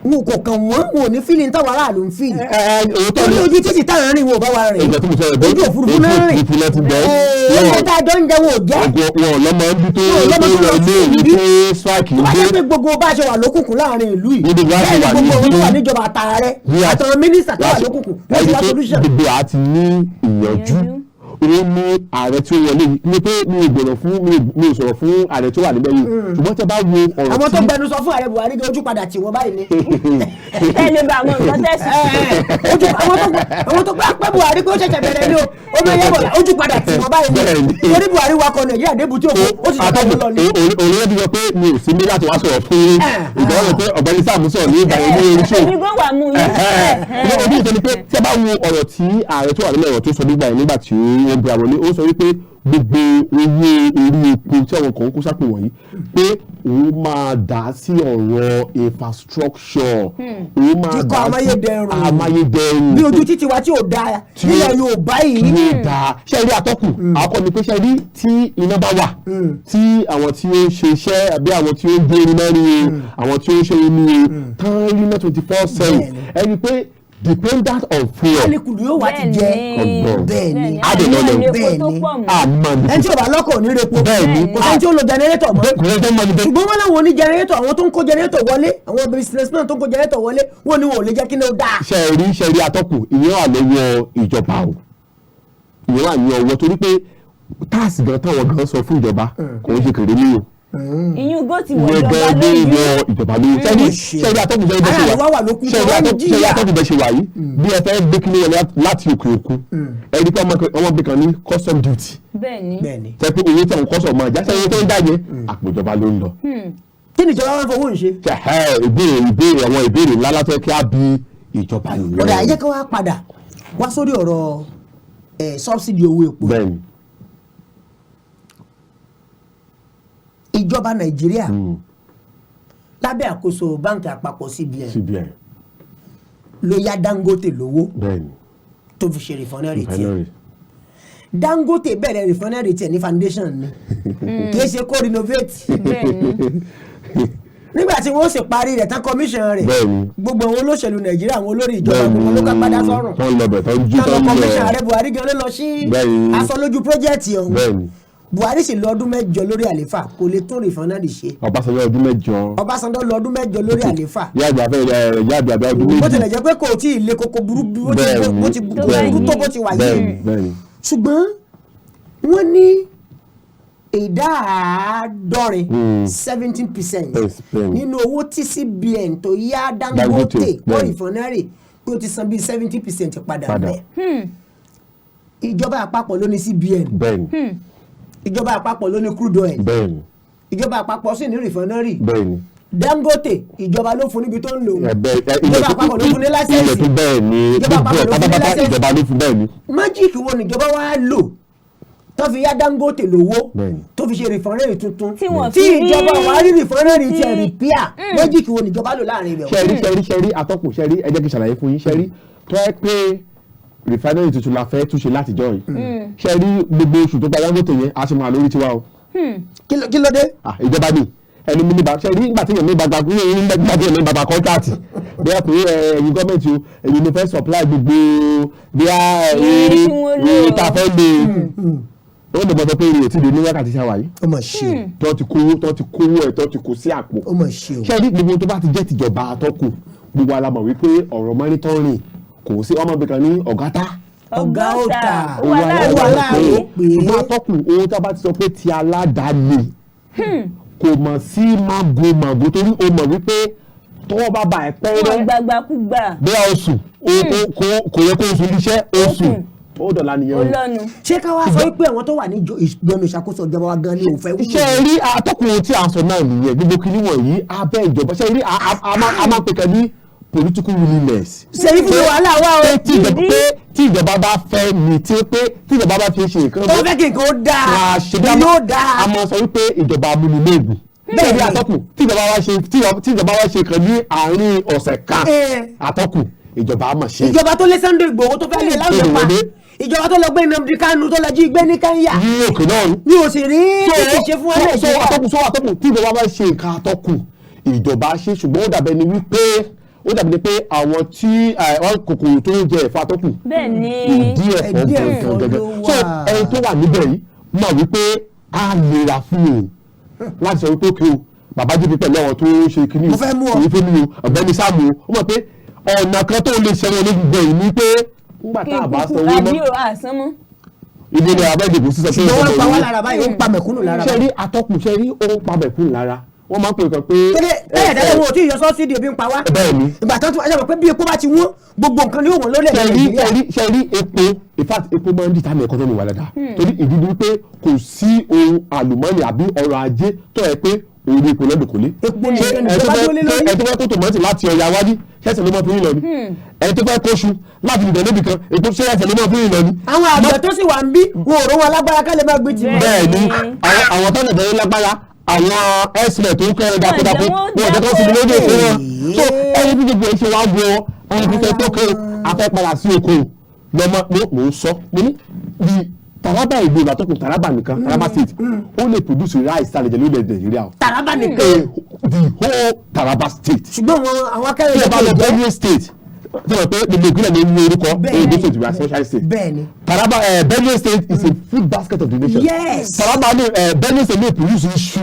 wọn kò kàn wọ́n, wọn ò ní feel n táwọn aráàlú ń feel. Òótọ́ Torí ni. ojú títì táwọn rìn, wọn ò bá wa rìn. Ìgbà tí mo sọ rẹ̀ bẹ́ẹ̀, Ojú òfurufú náà rìn. Òfurufú náà ti bẹ́ẹ̀. Oúnjẹ tá a jọ ń jẹ, wọn ò jẹ́. Wọn lọ́mọ ń bí tó Wọn ò lọ́mọ tó tó lọ lọ sí ilé ìwé ìlú. tó strike Tó bá ń jẹ́ dé. pé gbogbo bá a ṣe wà lókùnkùn láàrin ìlú yìí, Níbi wá bẹ́ẹ̀ ṣe ni wà gbogbo ní àwọn tó wà ìlú. níjọba, àtàrẹ Ní àtàwọn mínísítà tó wà lókùnkùn, wọ́n ti ẹni wá tó solution. gbogbo àti ní ìyànjú, ó ní ààrẹ tí ó wọlé yìí ní pé mi ò gbọ́dọ̀ fún mi ò sọ̀rọ̀ fún ààrẹ tó wà níbẹ̀ yìí, ṣùgbọ́n tẹ́ bá wo ọ̀rọ̀ Àwọn tó tí gbẹnu sọ fún ààrẹ Buhari gan, ojú padà tì wọ́n báyìí ni. Ẹ lè bá àwọn nǹkan tẹ̀sí. Ojú àwọn tó gbà pé Buhari pé ó ṣẹ̀ṣẹ̀ bẹ̀rẹ̀ ni o, ó bẹ yẹ bọ̀, ojú padà tì wọ́n báyìí ni. Torí Buhari wakọ̀ Nàìjíríà débùtì òkú, ó sì ṣẹ̀ṣẹ̀ lọ ni. Òun ló ti sọ pé mi ò sí ní láti wá sọ̀rọ̀ fún ìjọba rẹ̀ pé ọ̀gbẹ́ni Sáàmù sọ̀rọ̀ ní ìgbà yẹn ní orí show. Èmi gan wà mú yín. Ní ojú ìtọ́ni pé tí a bá wo ọ̀rọ̀ tí ààrẹ tó wà nílẹ̀, ọ̀rọ̀ tó sọ nígbà yẹn, nígbà tí wọ́n búra wọlé, ó sọ wípé Gbogbo owó orí epo tí àwọn kan ń kó sápò wọ̀nyí, pé òun máa dà sí ọ̀rọ̀ infrastructure, òun máa Kíkọ́ dà sí amáyédẹrùn. Amáyédẹrùn. Bí ojú títì wa tí ò dáa nílẹ̀ Yorùbá yìí. Tí ó dáa. Ṣe rí, atọ́kùn, àkọ́kọ́ ni pé, ṣe rí, tí iná bá wà, tí àwọn tí ó ń ṣe iṣẹ́ àbí àwọn tí ó ń gbé iná ní o, àwọn tí ó ń ṣe omi o, tán rí iná 24/7, ẹ rí i pé dependent on fuel. Kálukú yóò wá ti jẹ. Ọgbọ́n. Bẹ́ẹ̀ni. Adè lọ́lẹ̀. Bẹ́ẹ̀ni. Àmọ́ ní Ẹni tí ò bá lọ́kọ̀ ò ní repo. Bẹ́ẹ̀ni. Kò sẹ́ni tí ó lo generator mọ́. Kò sẹ́ni tó mọ̀ ní bẹ́ẹ̀. Ṣùgbọ́n wọ́n láwọn oní generator, àwọn tó ń kó generator wọlé, àwọn businessman tó ń kó generator wọlé, wọ́n ní wọn ò lè jẹ́ kí ní ó dáa. Ṣe rí, atọ́kùn, ìyẹn wà lọ́wọ́ ìjọba o, ìyẹn wà ní ọwọ́, torí pé tax gan táwọn gan sọ fún ìjọba kò ń ṣe kéré ní o. Ìyún gó ti wọ̀ Ìyẹn ìjọba gan ló lójú. wọ ìjọba lójú. Ṣe rí, ṣe rí, atọ́kùn, ṣe rí bẹ́ẹ̀ ṣe Aráàlú wá wà lókun ṣe tó rí wá ń atọ́kùn, ṣe rí jìyà. atọ́kùn, bẹ́ẹ̀ ṣe wà yìí, bí ẹ fẹ́ gbé kíní wọlé láti òkè òkun, ẹ rí pé ọmọ bí kan ní custom duty. Bẹ́ẹ̀ni. Tẹ pé owó tí àwọn custom máa já sẹ́yìn tó ń dá yẹn, àpò ìjọba ló ń lọ. Kí ni ìjọba wọn fowó ń ṣe? Ṣe ẹ ìbéèrè, àwọn ìbéèrè ńlá látọ̀ kí á bí ìjọba nìyẹn. Ọ̀dà, ẹ jẹ́ ká wá padà wá sórí ọ̀rọ̀ subsidy owó epo. Ìjọba Nàìjíríà lábẹ́ àkóso báńkì àpapọ̀ CBN CBN ló yá Dangote lówó tó fi ṣe refinery tiẹ̀. Refinery. Dangote bẹ̀rẹ̀ refinery tiẹ̀ ní foundation ni, kì í ṣe kó renovate. Nígbà tí wọ́n sì parí rẹ̀ tán, commission rẹ̀, gbogbo àwọn olóṣèlú Nàìjíríà, àwọn olórí ìjọba, gbogbo ló ká padà sọ́rùn. Tó ń lọ bẹ̀, tó ń jí tán tó lọ ń commission. lọ. Ààrẹ Buhari gan ló lọ sí aṣọ lójú project ọ̀hún. Buhari sì lọ ọdún 8 lórí àléfà, kò lè tún refinery ṣe. Ọbásanjọ́, ọdún 8. Ọbásanjọ́ lọ ọdún 8 lórí àléfà. Yá àgbà fẹ́ ẹ yá àgbà àgbà ọdún 2. Bó tilẹ̀ jẹ́ pé kò tí ì le koko burú bí bó ti bó ti Tó burú tó báyìí. bó ti wà yìí. bẹ́ẹ̀ni bẹ́ẹ̀ni Ṣùgbọ́n wọ́n ní ìdá 70, 17% Yes, bẹ́ẹ̀ni. nínú owó tí CBN tó yá Dangote Dangote, kọ́ refinery, pé ó ti san bíi 70% padà Padà. bẹ́ẹ̀. Ìjọba àpapọ̀ ló ní CBN, ìjọba àpapọ̀ ló ní crude oil, ìjọba àpapọ̀ sì ní refinery. Dangote, ìjọba ló fún níbi tó ń lò ó. Ẹbẹ ẹ Ìjọba àpapọ̀ ló fún ní license. Ilẹ̀ tó, bẹ́ẹ̀ni. Ìjọba Gbogbo àpapọ̀ ẹ̀ ló fún ní pátápátá license. ìjọba ló fún, bẹ́ẹ̀ni. Magic wo níjọba wa lò tó fi yá Dangote lówó tó fi ṣe refinery tuntun, Tí wọ́n tí fi rí- ìjọba wa rí refinery tiẹ̀ repair? Magic wo níjọba lò láàrin ibẹ̀? Ṣẹ́rí, ṣẹ́rí, ṣẹ́rí, atọ́kùn, ṣẹ́rí, ẹ jẹ́ kí n ṣàlàyé fún yín. Ṣẹ́rí, tó yẹ pé refinery tuntun la fẹ́ túnṣe látijọ́ yìí, ṣẹ́rí, gbogbo oṣù tó gba Dangote yẹn, a ṣe máa lórí tiwa o. Kí ló dé? Ah, ìjọba ni ẹni mi níbà. Ṣe rí, nígbà tí èèyàn mi bá gba, nígbà tí èèyàn mi bá gba contract, bí a pè é, ẹ̀yin gọ́ọ̀mẹ̀ntì o, ẹ̀yin mo fẹ́ supply gbogbo bí a Irin irin tí wọ́n lò. irin tá a fẹ́ lò, ó lè bọ́ sọ pé irin ò tí ì dé ní wákàtí ṣáwá yìí. Ó mà ṣe o. Tó ti kówó ẹ̀, tó ti kó sí àpò. Ó mà ṣe o. Ṣe rí, gbogbo tó bá ti jẹ́ tìjọba, àtọ́kù, gbogbo wa la mọ̀ wípé ọ̀rọ̀ monitoring kò sí. Ọmọbìnrin kan ní ọ̀gátá. Ọ̀gá ò tà. Owó aláàrú. Owó aláàrú pé. Ṣùgbọ́n, atọ́kùn, owó tá a bá ti sọ pé ti aládàáni, kò mọ̀ sí màgòmágó, torí o mọ̀ wípé tọwọ́ bá ba ẹ̀ pẹ́rẹ́, Wọn gbàgbàkúgbà. bóyá oṣù kò yẹ kó oṣù níṣẹ́, oṣù ó dọ̀la nìyẹn Ó o. lọ́nu. Ṣé ká wá sọ wípé àwọn tó wà ní ìjọba ìṣàkóso ìjọba wa gan ni ò fẹ́ wúlò? Ṣe rí, atọ́kùn, tí a sọ náà nìyẹn. Gbogbo kinní wọ̀nyí abẹ́ ìjọba, ṣe rí, a máa ń pè kẹ́ ní political willingness. Ṣe rí fún mi wàhálà wá o. Pé tí ìjọba bá fẹ́ ni, tí pé tí ìjọba bá fi ṣe nǹkan, Tó fẹ́ kí nǹkan ó dáa a ṣe bí ni yóò dáa. A máa sọ wípé ìjọba amúnilóògùn. Bẹ́ẹ̀ ni, atọ́kùn, tí ìjọba wá ṣe kan ní àárín ọ̀sẹ̀ kan, atọ́kùn, ìjọba á máa ṣe. Ìjọba tó lé Sunday Igboho, tó fẹ́ lé láwùjọ pa, Ìwọlé. ìjọba tó lọ gbé Nnamdi Kanu, tó lọ jí gbé ní Kenya, Ní òkè náà mi ò sì rí kí ṣe fún wa so Nàìjíríà. Atọ́kùn, so atọ́kùn, tí ìjọba bá ṣe nǹkan, atọ́kùn, ìjọba ṣe, ṣùgbọ́n ó dàbẹ̀ ni wípé ó dàbí ni pé àwọn tí wọ́n kòkòrò tó ń jẹ ẹ̀fọ́, atọ́kùn, Bẹ́ẹ̀ ni. ìdí ẹ̀fọ́ Ìdí ẹ̀fọ́ gangan ló so wà. ẹni tó wà níbẹ̀ yìí mọ̀ wípé á nira fún òun láti sọ wípé òkè o, bàbá jíbi pẹ̀lú àwọn tó ń ṣe kíní Mo fẹ́ mú ọ. òun fẹ́ mi o, ọ̀gbẹ́ni Sáàmù o, ó mọ̀ pé ọ̀nà kan tó lè ṣẹlẹ̀ ní gbogbo yìí ni pé nígbà Kí tá a bá kúkú sanwó àbí mọ́ ò àsán mọ́. ibi ni abẹ́ ìdìbò sísọ pé Ṣùgbọ́n wọ́n pa wá ìjọba lára báyìí, ó ń pa mẹ̀kúnnù lára ṣe báyìí. rí, atọ́kùn, ṣe rí, ó ń pa mẹ̀kúnnù lára. Wọ́n máa ń pè kan pé Tẹ́lẹ̀ tẹ́lẹ̀ tẹ́lẹ̀, wọn ò tí ì yọ subsidy, ebi ń pa wá. Bẹ́ẹ̀ ni. Ìgbà tó tún ẹ mọ̀ pé bí epo bá ti wọ́n, gbogbo nǹkan ni yóò wọ́n lórílẹ̀ Ṣe rí, Nàìjíríà. ṣe rí, ṣe rí, epo, in fact, epo máa ń determine economy wa dáadáa, torí ìdí ni wípé kò sí ohun àlùmọ́ọ́nì àbí ọrọ̀ ajé tó yẹ pé Orí epo lọ́dún kò lé. Epo Ṣé nìkan ẹni tó nìjọba fẹ́ dúró lé lórí. ẹni tó fẹ́ kó tòmátì láti ọ̀yà wájú, ṣẹ́sẹ̀ ló mọ́ fi ń lọ ni? Ẹni tó fẹ́ kóṣù láti ìbẹ̀ níbì kan èpo, ṣé ẹsẹ̀ ló mọ́ fi ń lọ ni? Àwọn àgbẹ̀ tó sì wà ń bí, wọn ò rówó alágbára ká lè máa gbé tì mọ́. Bẹ́ẹ̀ ni, àwọn tó lè bẹ̀rẹ̀ lágbára, àwọn ẹ̀sìnlẹ̀ tó ń kẹ́rin dákúdákú, wọn ò jẹ́ kó sinmi lóde òfin wọn. So ẹni tí gbogbo ẹ̀ ṣe wá wọ àwọn tó fẹ́ tó kéré afẹ́ padà sí oko lọ́mọ. Mo ń sọ, mo ní the Taraba, ìlú ìbátọ́kùn Taraba nìkan, Taraba State, ó lè produce rice tá a lè jẹ lórílẹ̀ Nàìjíríà o. Taraba nìkan? The whole Taraba State. Ṣùgbọ́n àwọn akẹ́rẹ́ Tí ẹ bá lọ Benue State, tí wọ́n pé gbogbo ìpínlẹ̀ ló ní orúkọ, Ondo State we are special state. Taraba, Benue State is a food basket of the nation. Taraba ní, Benue State lè produce iṣu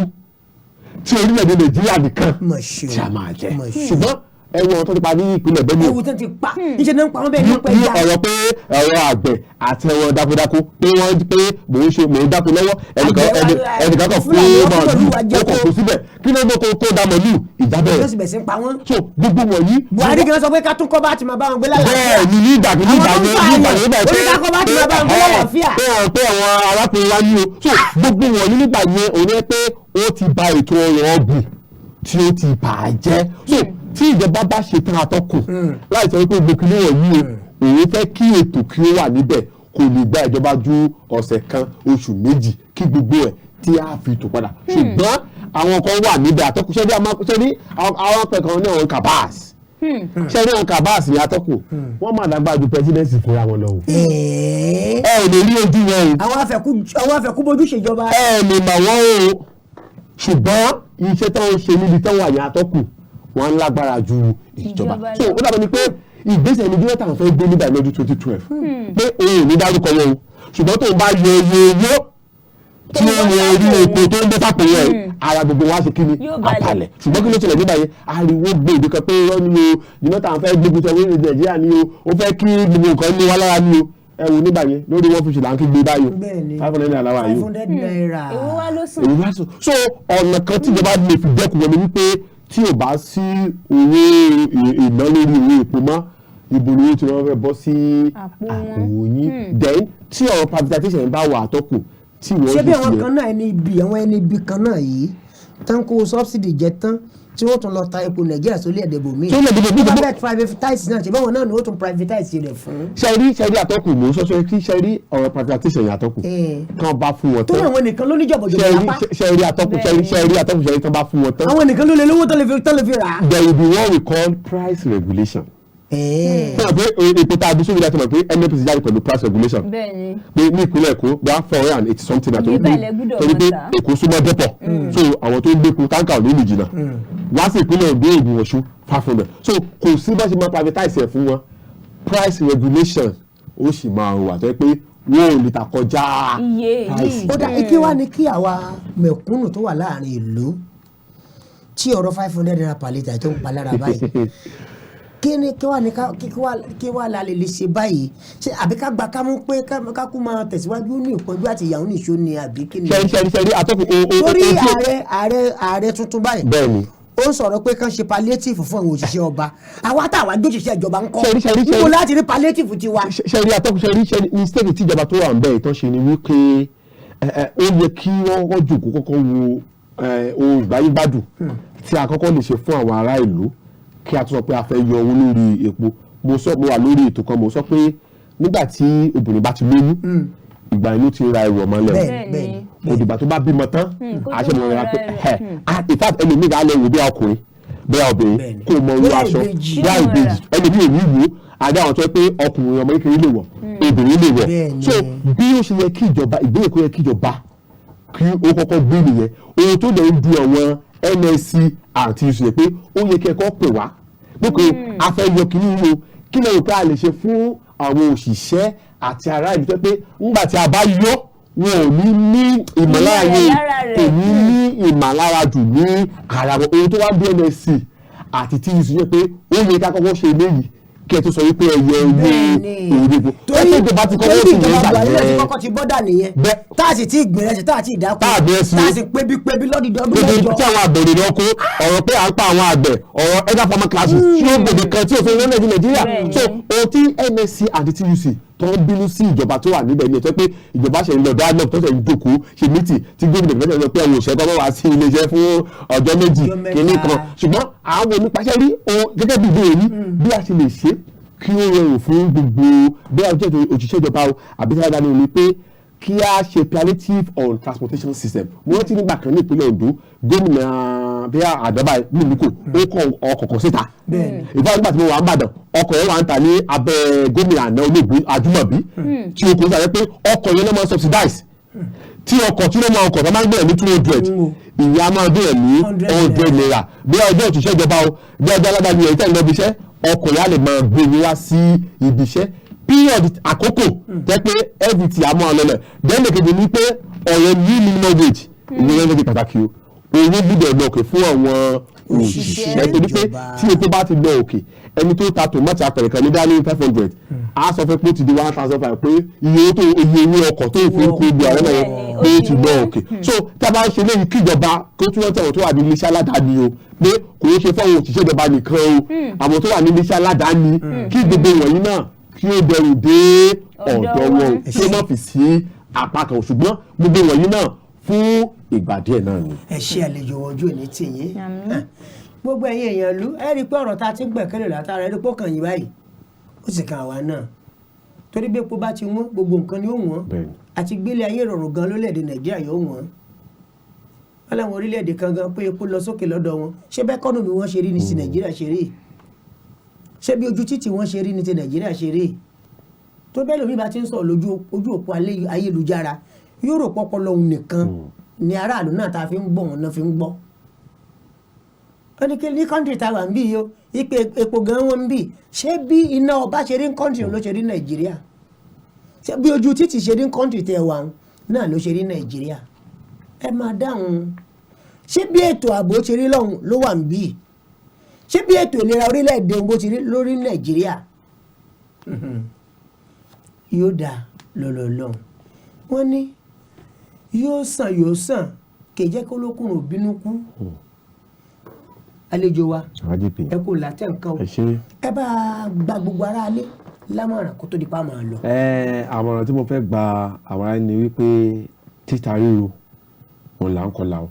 tí orílẹ̀-èdè Nàìjíríà nìkan Mà ṣe o. tí a máa jẹ. Mà ṣe o. Ṣùgbọ́n ẹ wo ọ̀tọ́ tó pa ní ìpínlẹ̀ Benue. Ewu tó ti pa níṣẹ́ náà ń pa wọ́n bẹ́ẹ̀ ní Ní pẹ́jà. ọ̀rọ̀ pé ọ̀rọ̀ àgbẹ̀ àti ẹ̀rọ dákúdákú pé wọ́n pé mò ń ṣe, mò ń dáko lọ́wọ́, ẹnìkan Àgbẹ̀ ẹnìkan kan fún Fúlàní wọn kò màálù, lù wá ó jẹ́ kàn kó. kó síbẹ̀, kí ló dé kó dá màálù, ìjà Yóò bẹ̀rẹ̀. sì bẹ̀ sí ń pa wọ́n. So gbogbo wọ̀nyí. Buhari gan sọ pé ká tún kọ́ bá ti máa bá wọn gbé lálàáfíà. Bẹ́ẹ̀ ni, ní ìgbà ní ìgbà Àwọn tó ń yẹn fa ní ìgbà àyàn, yẹn nígbà ó ní ká kọ́ bá ti máa bá wọn gbé lálàáfíà. pé àwọn pé àwọn arákùnrin wa ní o. So gbogbo wọ̀nyí nígbà yẹn, òun yẹn pé ó ti ba ètò ọrọ̀ ọ̀gbìn tí ó ti bà á jẹ́. So tí ìjọba bá ṣe tán, atọ́kùn, láì sọ wípé gbogbo kìnìún wọ̀nyí o, òun fẹ́ kí ètò kí ó wà níbẹ̀, kò lè gba ìjọba ju ọ̀sẹ̀ kan, oṣù 2 kí gbogbo ẹ̀ tí a fi tò padà. Ṣùgbọ́n àwọn kan wà níbẹ̀, atọ́kùn, ṣé ní àwọn akẹ́kọ̀ọ́ ní àwọn cabals, ṣé ní àwọn cabals ní, atọ́kùn, wọ́n máa dàgbà ju presidency fúnra wọn lọ o. Ẹ̀ẹ́. Ẹ ò lè rí ojú wọn o. Àwọn afẹ́kúbojú ṣèjọba. Ẹ lè mà wọ́n o, ṣùgbọ́n iṣẹ́ tó ń ṣe níbi tó wà ní, atọ́kùn, wọ́n ń lágbára ju ìjọba. Ìjọba So lọ. ó dàbí ni pé ìgbésẹ̀ ní Jonathan fẹ́ gbé nígbà lọ́dún 2012 pé òun ò ní dárúkọ wọn o, ṣùgbọ́n tóun bá yọ iye owó tí ó wọ orí epo tó ń bẹ́ sápò yẹn, ara gbogbo wa ṣe kí ni? Yóò balẹ̀. Abalẹ̀. Ṣùgbọ́n kí ló ṣẹlẹ̀ nígbà yẹn? Ariwo gbé ìdí kan pé irọ́ ni o, Jonathan fẹ́ gbógun ti orílẹ̀ Nàìjíríà ni o, ó fẹ́ kí gbogbo nǹkan ní wa lára ni o. Ẹ wo nígbà yẹn, lórí 150 là ń kí gbé báyìí o, ₦500 làwọn Five yìí o. hundred naira. Èwo wá ló sùn? Èyí wá sọ. So ọ̀nà kan tí ìjọba lè fi dẹ́kun wọn ni wípé tí ò bá sí owó ìná lórí owó epo mọ́, ibo ni owó tí wọ́n fẹ́ bọ́ sí Àpò wọn. àpò yín? Then tí ọ̀rọ̀ privatization bá wà, àtọ́kù tí wọ́n Ṣé bí lè àwọn ṣe kan náà, ẹni ibi, àwọn ẹni ibi kan náà yìí tán kó subsidy jẹ tán, tí wọ́n tún lọ ta epo Nàìjíríà sórí ẹ̀dẹ̀ bòmíì. Sórí ẹ̀dẹ̀ bòmíì. Tó bá fẹ́ privatize náà, ṣe báwọn náà ni ó tún privatize rẹ̀ fún. Ṣe rí, àtọ́kù, mò ń sọ sọ kí ṣe rí ọ̀rọ̀ privatization yẹn, àtọ́kù, kán bá fún wọn Tó tán. ní àwọn nìkan ló ní jọ̀bọ̀jọ̀bọ̀ Ṣe rí lápá. Ṣe rí, àtọ́kù, ṣe rí, àtọ́kù, ṣe rí, tán bá fún wọn tán, Àwọn nìkan ló lè lówó tó lè fi rà á. there will be what we call price regulation. Fún ọ pé epo tá a gbé sórí láti mọ̀ pé NNPC jáde pẹ̀lú price regulation pé ní ìpínlẹ̀ Èkó gba 480 something naira, Iye báyìí lẹ gbúdọ̀ torí pé máa tà. Èkó súnmọ́ depot, so àwọn tó ń gbé tanker ò ní lè jìnnà wá sí ìpínlẹ̀ Oǹdó, Ògùn, Ọ̀ṣun, 500. So kò sí bá ṣe máa privatize ẹ̀ fún wọn, price regulation ó sì máa wà tó yẹ pé wọn ò lè ta kọjá Iye price. yìí. Ó dá, kí wá ní kí àwa mẹ̀kúnnù tó wà láàrin ìlú tí ọ̀rọ̀ ₦500 per litre tó ń pa lára báyìí, kí ni kí wá ní ká kí wá la lè ṣe báyìí? Ṣé àbí ká gba kámú pé ká kú máa tẹ̀síwájú ní ìpọ́njú àti ìyàwó nìṣó ni, àbí kí ni? Ṣẹ́rí, atọ́kùn, o Torí o ààrẹ tuntun báyìí, ó ń sọ̀rọ̀ pé kán ṣe palliative fún àwọn òṣìṣẹ́ ọba. Àwa táwa jóṣìṣẹ́ ìjọba ń kọ́? Ṣẹ́rí, Níbo láti rí palliative tiwa? Ṣẹ́rí, atọ́kùn, ṣẹ́rí mistake tí ìjọba tó wà ń bẹ̀ ìtàn ṣe ni wípé ó yẹ kí wọ́n kọ́kọ́ jòkó, kọ́kọ́ wo ohun ìgbáyégbádùn tí a kọ́kọ́ lè ṣe fún àwọn ará ìlú kí a tó sọ pé a fẹ́ yọ owó lórí epo. Mo sọ, mo wà lórí ètò kan, mo sọ pé nígbà tí obìnrin bá ti lóyún, ìgbà yẹn ló ti ra ẹrù ọmọ lẹ́wọ̀. Bẹ́ẹ̀. Òdìgbà tó bá bímọ tán, Kó tó àṣẹ mọ̀ ra ra pé ẹrù. ẹ ah, in fact, ẹlòmíì á lọ wò bí ọkùnrin, bí obìnrin, kó mọ irú Bóyá aṣọ ìbejì. bí ìbejì. Ẹlòmíì ò ní wò àdé àwọn tó yẹ pé ọkùnrin, ọmọ kékeré lè wọ̀, obìnrin lè wọ̀. So bí ó ṣe yẹ kí ìjọba, ìgbéyàwó kó yẹ kí ìjọba kí ó kọ́kọ́ gbé nìyẹn. Ohun tó lè ń du àwọn NLC àti UC yẹ pé ó yẹ kí ẹ kọ́ pè wá pé kò a fẹ́ yọ kínní yìí o, kí lè rò pé a lè ṣe fún àwọn òṣìṣẹ́ àti ará ìlú tó yẹ pé ńgbà tí a bá yọ, wọn ò ní ní ìmọ̀lára Ìmọ̀lára yẹn, rẹ̀. kò ní ní ìmọ̀lára jù ní ara wọn. Ohun tó wá bí NLC àti TUC yẹ pé ó yẹ ká kọ́kọ́ ṣe eléyìí kí ẹ tó sọ wípé ẹ yọ owó òdìbò. Torí ẹ tó ìjọba ti kọ́kọ́ torí sí ìjọba ìgbà Buhari náà ti yẹn. kọ́kọ́ ti bọ́dà nìyẹn. Tá a sì ti gbìn rẹ̀ sí, tá a ti dáko, Tá a gbìn sí. tá a sì pébi pébi lọ́dìdì ọdún Gbogbo 8. tí àwọn àgbẹ̀ òdòdó kó ọ̀rọ̀ pé à ń pa àwọn àgbẹ̀, ọ̀rọ̀ elder farmer clashes tí ó gbòde kan tí òfin lórílẹ̀‐èdè Nàìjíríà. So ohun Ohun tí NLC àti TUC tó ń bínú sí ìjọba tó wà níbẹ̀ ní ẹ̀tọ́ pé ìjọba ṣe ń lọ dialogue, tó ṣe ń jókòó ṣe meeting, tí gómìnà ìpínlẹ̀ sọ pé àwọn òṣìṣẹ́ kọ́ bá wá sí iléeṣẹ́ fún ọjọ́ 2, Ọjọ́ 3. kìíní kan. Ṣùgbọ́n àwọn onípaṣẹ́ rí ohun gẹ́gẹ́ bí ìbéèrè ní bí a ṣe lè ṣe kí ó rọrùn fún gbogbo bí a jẹ́ òṣìṣẹ́ ìjọba o àbí tí a dá ní omi pé kí a ṣe palliative on transportation system. Mo rántí nígbà kan ní ìpínlẹ̀ Ondo, gómìnà bí àdọ́bà mímíkò ó kọ ọkọ̀ kan síta. Ìfọwọ́n nígbà tí mo wà ń Ìbàdàn, ọkọ̀ yẹn wà ń ta ní abẹ́ gómìnà àná, olóògbé Ajímọ̀bí, tí o kò sáré pé ọkọ̀ yẹn ló máa subsidize, tí ọkọ̀ tí wọ́n máa ọkọ̀ tó máa ń gbẹ̀rẹ̀ ní 200, ìyá máa gbẹ̀rẹ̀ ní ₦100. Bí ọjọ́ òṣìṣẹ́ ìjọba o, bí ọjọ́ aládàáni ẹ̀ tẹ́ ń lọ ibi iṣẹ́, ọkọ̀ yẹn á lè máa gbé yín wá sí ibi iṣẹ́ period àkókò tẹ́ pé everything àmọ́ ọlọ́lẹ̀. Then èkejì ni pé ọ̀rọ̀ new minimum wage ìyẹn ló ti pàtàkì o. Owó gbọ́dọ̀ lọ òkè fún àwọn òṣìṣẹ́, torí pé tí epo bá ti lọ òkè, ẹni tó ta tòmátì apẹ̀rẹ̀ kan ní dání 500, á sọ fún pé ó ti di 1,500, pé iye tó iye owó ọkọ̀ tó fi ń kó gbé àwọn náà pé ó ti lọ òkè. So tí a bá ń ṣe léyìí, kíjọba kó tún wọ́n tẹ̀wọ̀n tó wà ní iléeṣẹ́ aládàáni o, pé kò ń ṣe fáwọn òṣìṣẹ́ ìjọba nìkan o, àwọn tó wà ní iléeṣẹ́ aládàáni, kí gbogbo wọ̀nyí náà kí ó dẹrù dé ọ̀dọ̀ wọn, kí ó má fi sí apá kan. Ṣùgbọ́n gbogbo wọ̀nyí náà fún ìgbà díẹ̀ náà ni. Ẹ ṣe àlejò ojú òní tì yín. Gbogbo ẹ̀yin èèyàn ìlú, ẹ rí i pé ọ̀rọ̀ tá a ti ń gbẹ̀kẹ́lẹ̀ látara ẹ rí i pé ó kàn yín báyìí, ó sì kàn àwa náà, torí bí epo bá ti wọ́n, gbogbo nǹkan ni ó wọ́n, àti gbélé ayé ìrọ̀rùn gan lórílẹ̀‐èdè Nàìjíríà yóò wọ́n. Wọ́n láwọn orílẹ̀-èdè kan gan pé epo lọ sókè lọ́dọ̀ wọn, ṣé bẹ́ẹ̀ kọ́nù bí wọ́n ṣe rí ni ti Nàìjíríà ṣe rí? Ṣé bí ojú títì wọ́n ṣe rí ni ti Nàìjíríà ṣe rí? Tó bẹ́ẹ̀ lómi bá ti ń sọ̀rọ̀ lójú ojú òpó ayélujára, yóò rò pọ́pọ́ lọ́hùn nìkan ni aráàlú náà tá a fi ń gbọ́ wọn náà fi ń gbọ́. Ó ní kí ní kọ́ńtì tá a wà ń bí yìí o, ipe epo gan wọn ń bì. Ṣé bí iná ọba ṣe rí kọ́ńtì ló ṣe rí Nàìjíríà? Ṣé bí ojú títì ṣe rí kọ́ńtì tẹ̀ wà náà ló ṣe rí Nàìjíríà? Ẹ máa dáhùn. Ṣé bí ètò ààbò ṣe rí lọ́hùn ló wà ń bì? Ṣé bí ètò ìlera orílẹ̀-èdè bó ti rí lórí Nàìjíríà? Yóò dáa lọ́lọ́lọ́hùn. Wọ́n ní yóò sàn, yóò sàn, kì í jẹ́ kó lókùnrin bínú kú. Àlejò wa, ẹ kò látẹ̀ nǹkan o, ẹ bá gba gbogbo ará ilé lámọ̀ràn kó tó di pa máa lọ. Àmọ̀ràn tí mo fẹ́ gba àwọn ará ni wípé títa ríro òun là ń kọlà o,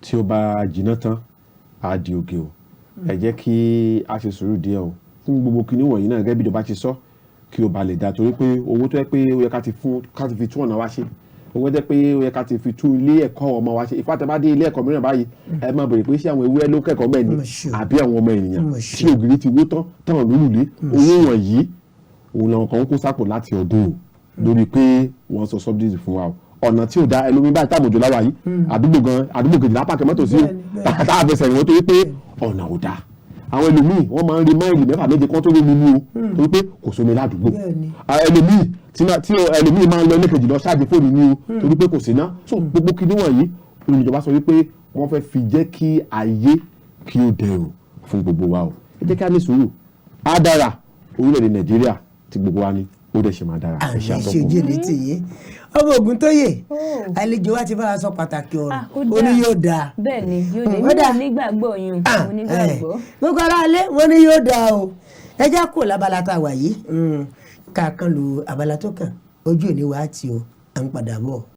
tí ó bá jiná tán á di oge o. Ẹ jẹ́ kí a ṣe sùúrù díẹ̀ o fún gbogbo kinní wọ̀nyí náà, gẹ́gẹ́ bí ìjọba ṣe sọ, kí o bá lè dá, torí pé owó tó yẹ pé ó yẹ ká ti fi tún ọ̀nà wa ṣe, owó tó yẹ pé ó yẹ ká ti fi tún ilé ẹ̀kọ́ ọmọ wa ṣe. Ìfá tẹ́ bá dé ilé ẹ̀kọ́ mìíràn báyìí, ẹ máa bèrè pé ṣé àwọn ewúrẹ́ ló kẹ́kọ̀ọ́ mẹ́ni àbí àwọn ọmọ ènìyàn, tí ògiri ti wó tán táwọn lólùlé. Owó wọ̀nyí òun làwọn kan ń kó sápò láti ọdún o, lórí pé wọ́n sọ subsidy fún wa o. Ọ̀nà tí ò da ẹlòmíín báyìí táàmù láwa yìí, àdúgbò gan àdúgbò kejìlá pàkẹ́ mọ́tò sí o, tá a fẹsẹ̀ ìwọ̀n torí pé ọ̀nà ò da. Àwọn ẹlòmíì wọ́n máa ń rí máìlì 6 7 kan tó lómi mú o, torí pé kò sómi ládùúgbò. Ẹlòmíì tí ẹlòmíì máa ń lọ ilé kejì lọ ṣáàjì fóònù ní o, torí pé kò síná. So gbogbo kinní wọ̀nyí olùjọba sọ wípé wọ́n fẹ́ fi jẹ́ kí ayé kí ó dẹrùn fún gbogbo wa o. Ẹ jẹ́ kí a ní sùúrù, á dára. Orílẹ̀-èdè Nàìjíríà tí gbogbo wa ní, ó dẹ̀ ṣe máa dára. Àmì ìṣojú ní tìyín. Ọmọ Ògúntóyè, àlejò wa ti bá wa sọ pàtàkì ọ̀rọ̀, ó ní yóò dáa. Bẹ́ẹ̀ni, yóò dáa, nígbàgbọ́ yín, mo nígbàgbọ́. Gbogbo ara alẹ́ wọ́n ní yóò dáa o. Ẹ já kó lábala tá a wà yìí, ká kan lu abala tó kàn, ojú òní wa ti o, à ń padà bọ̀.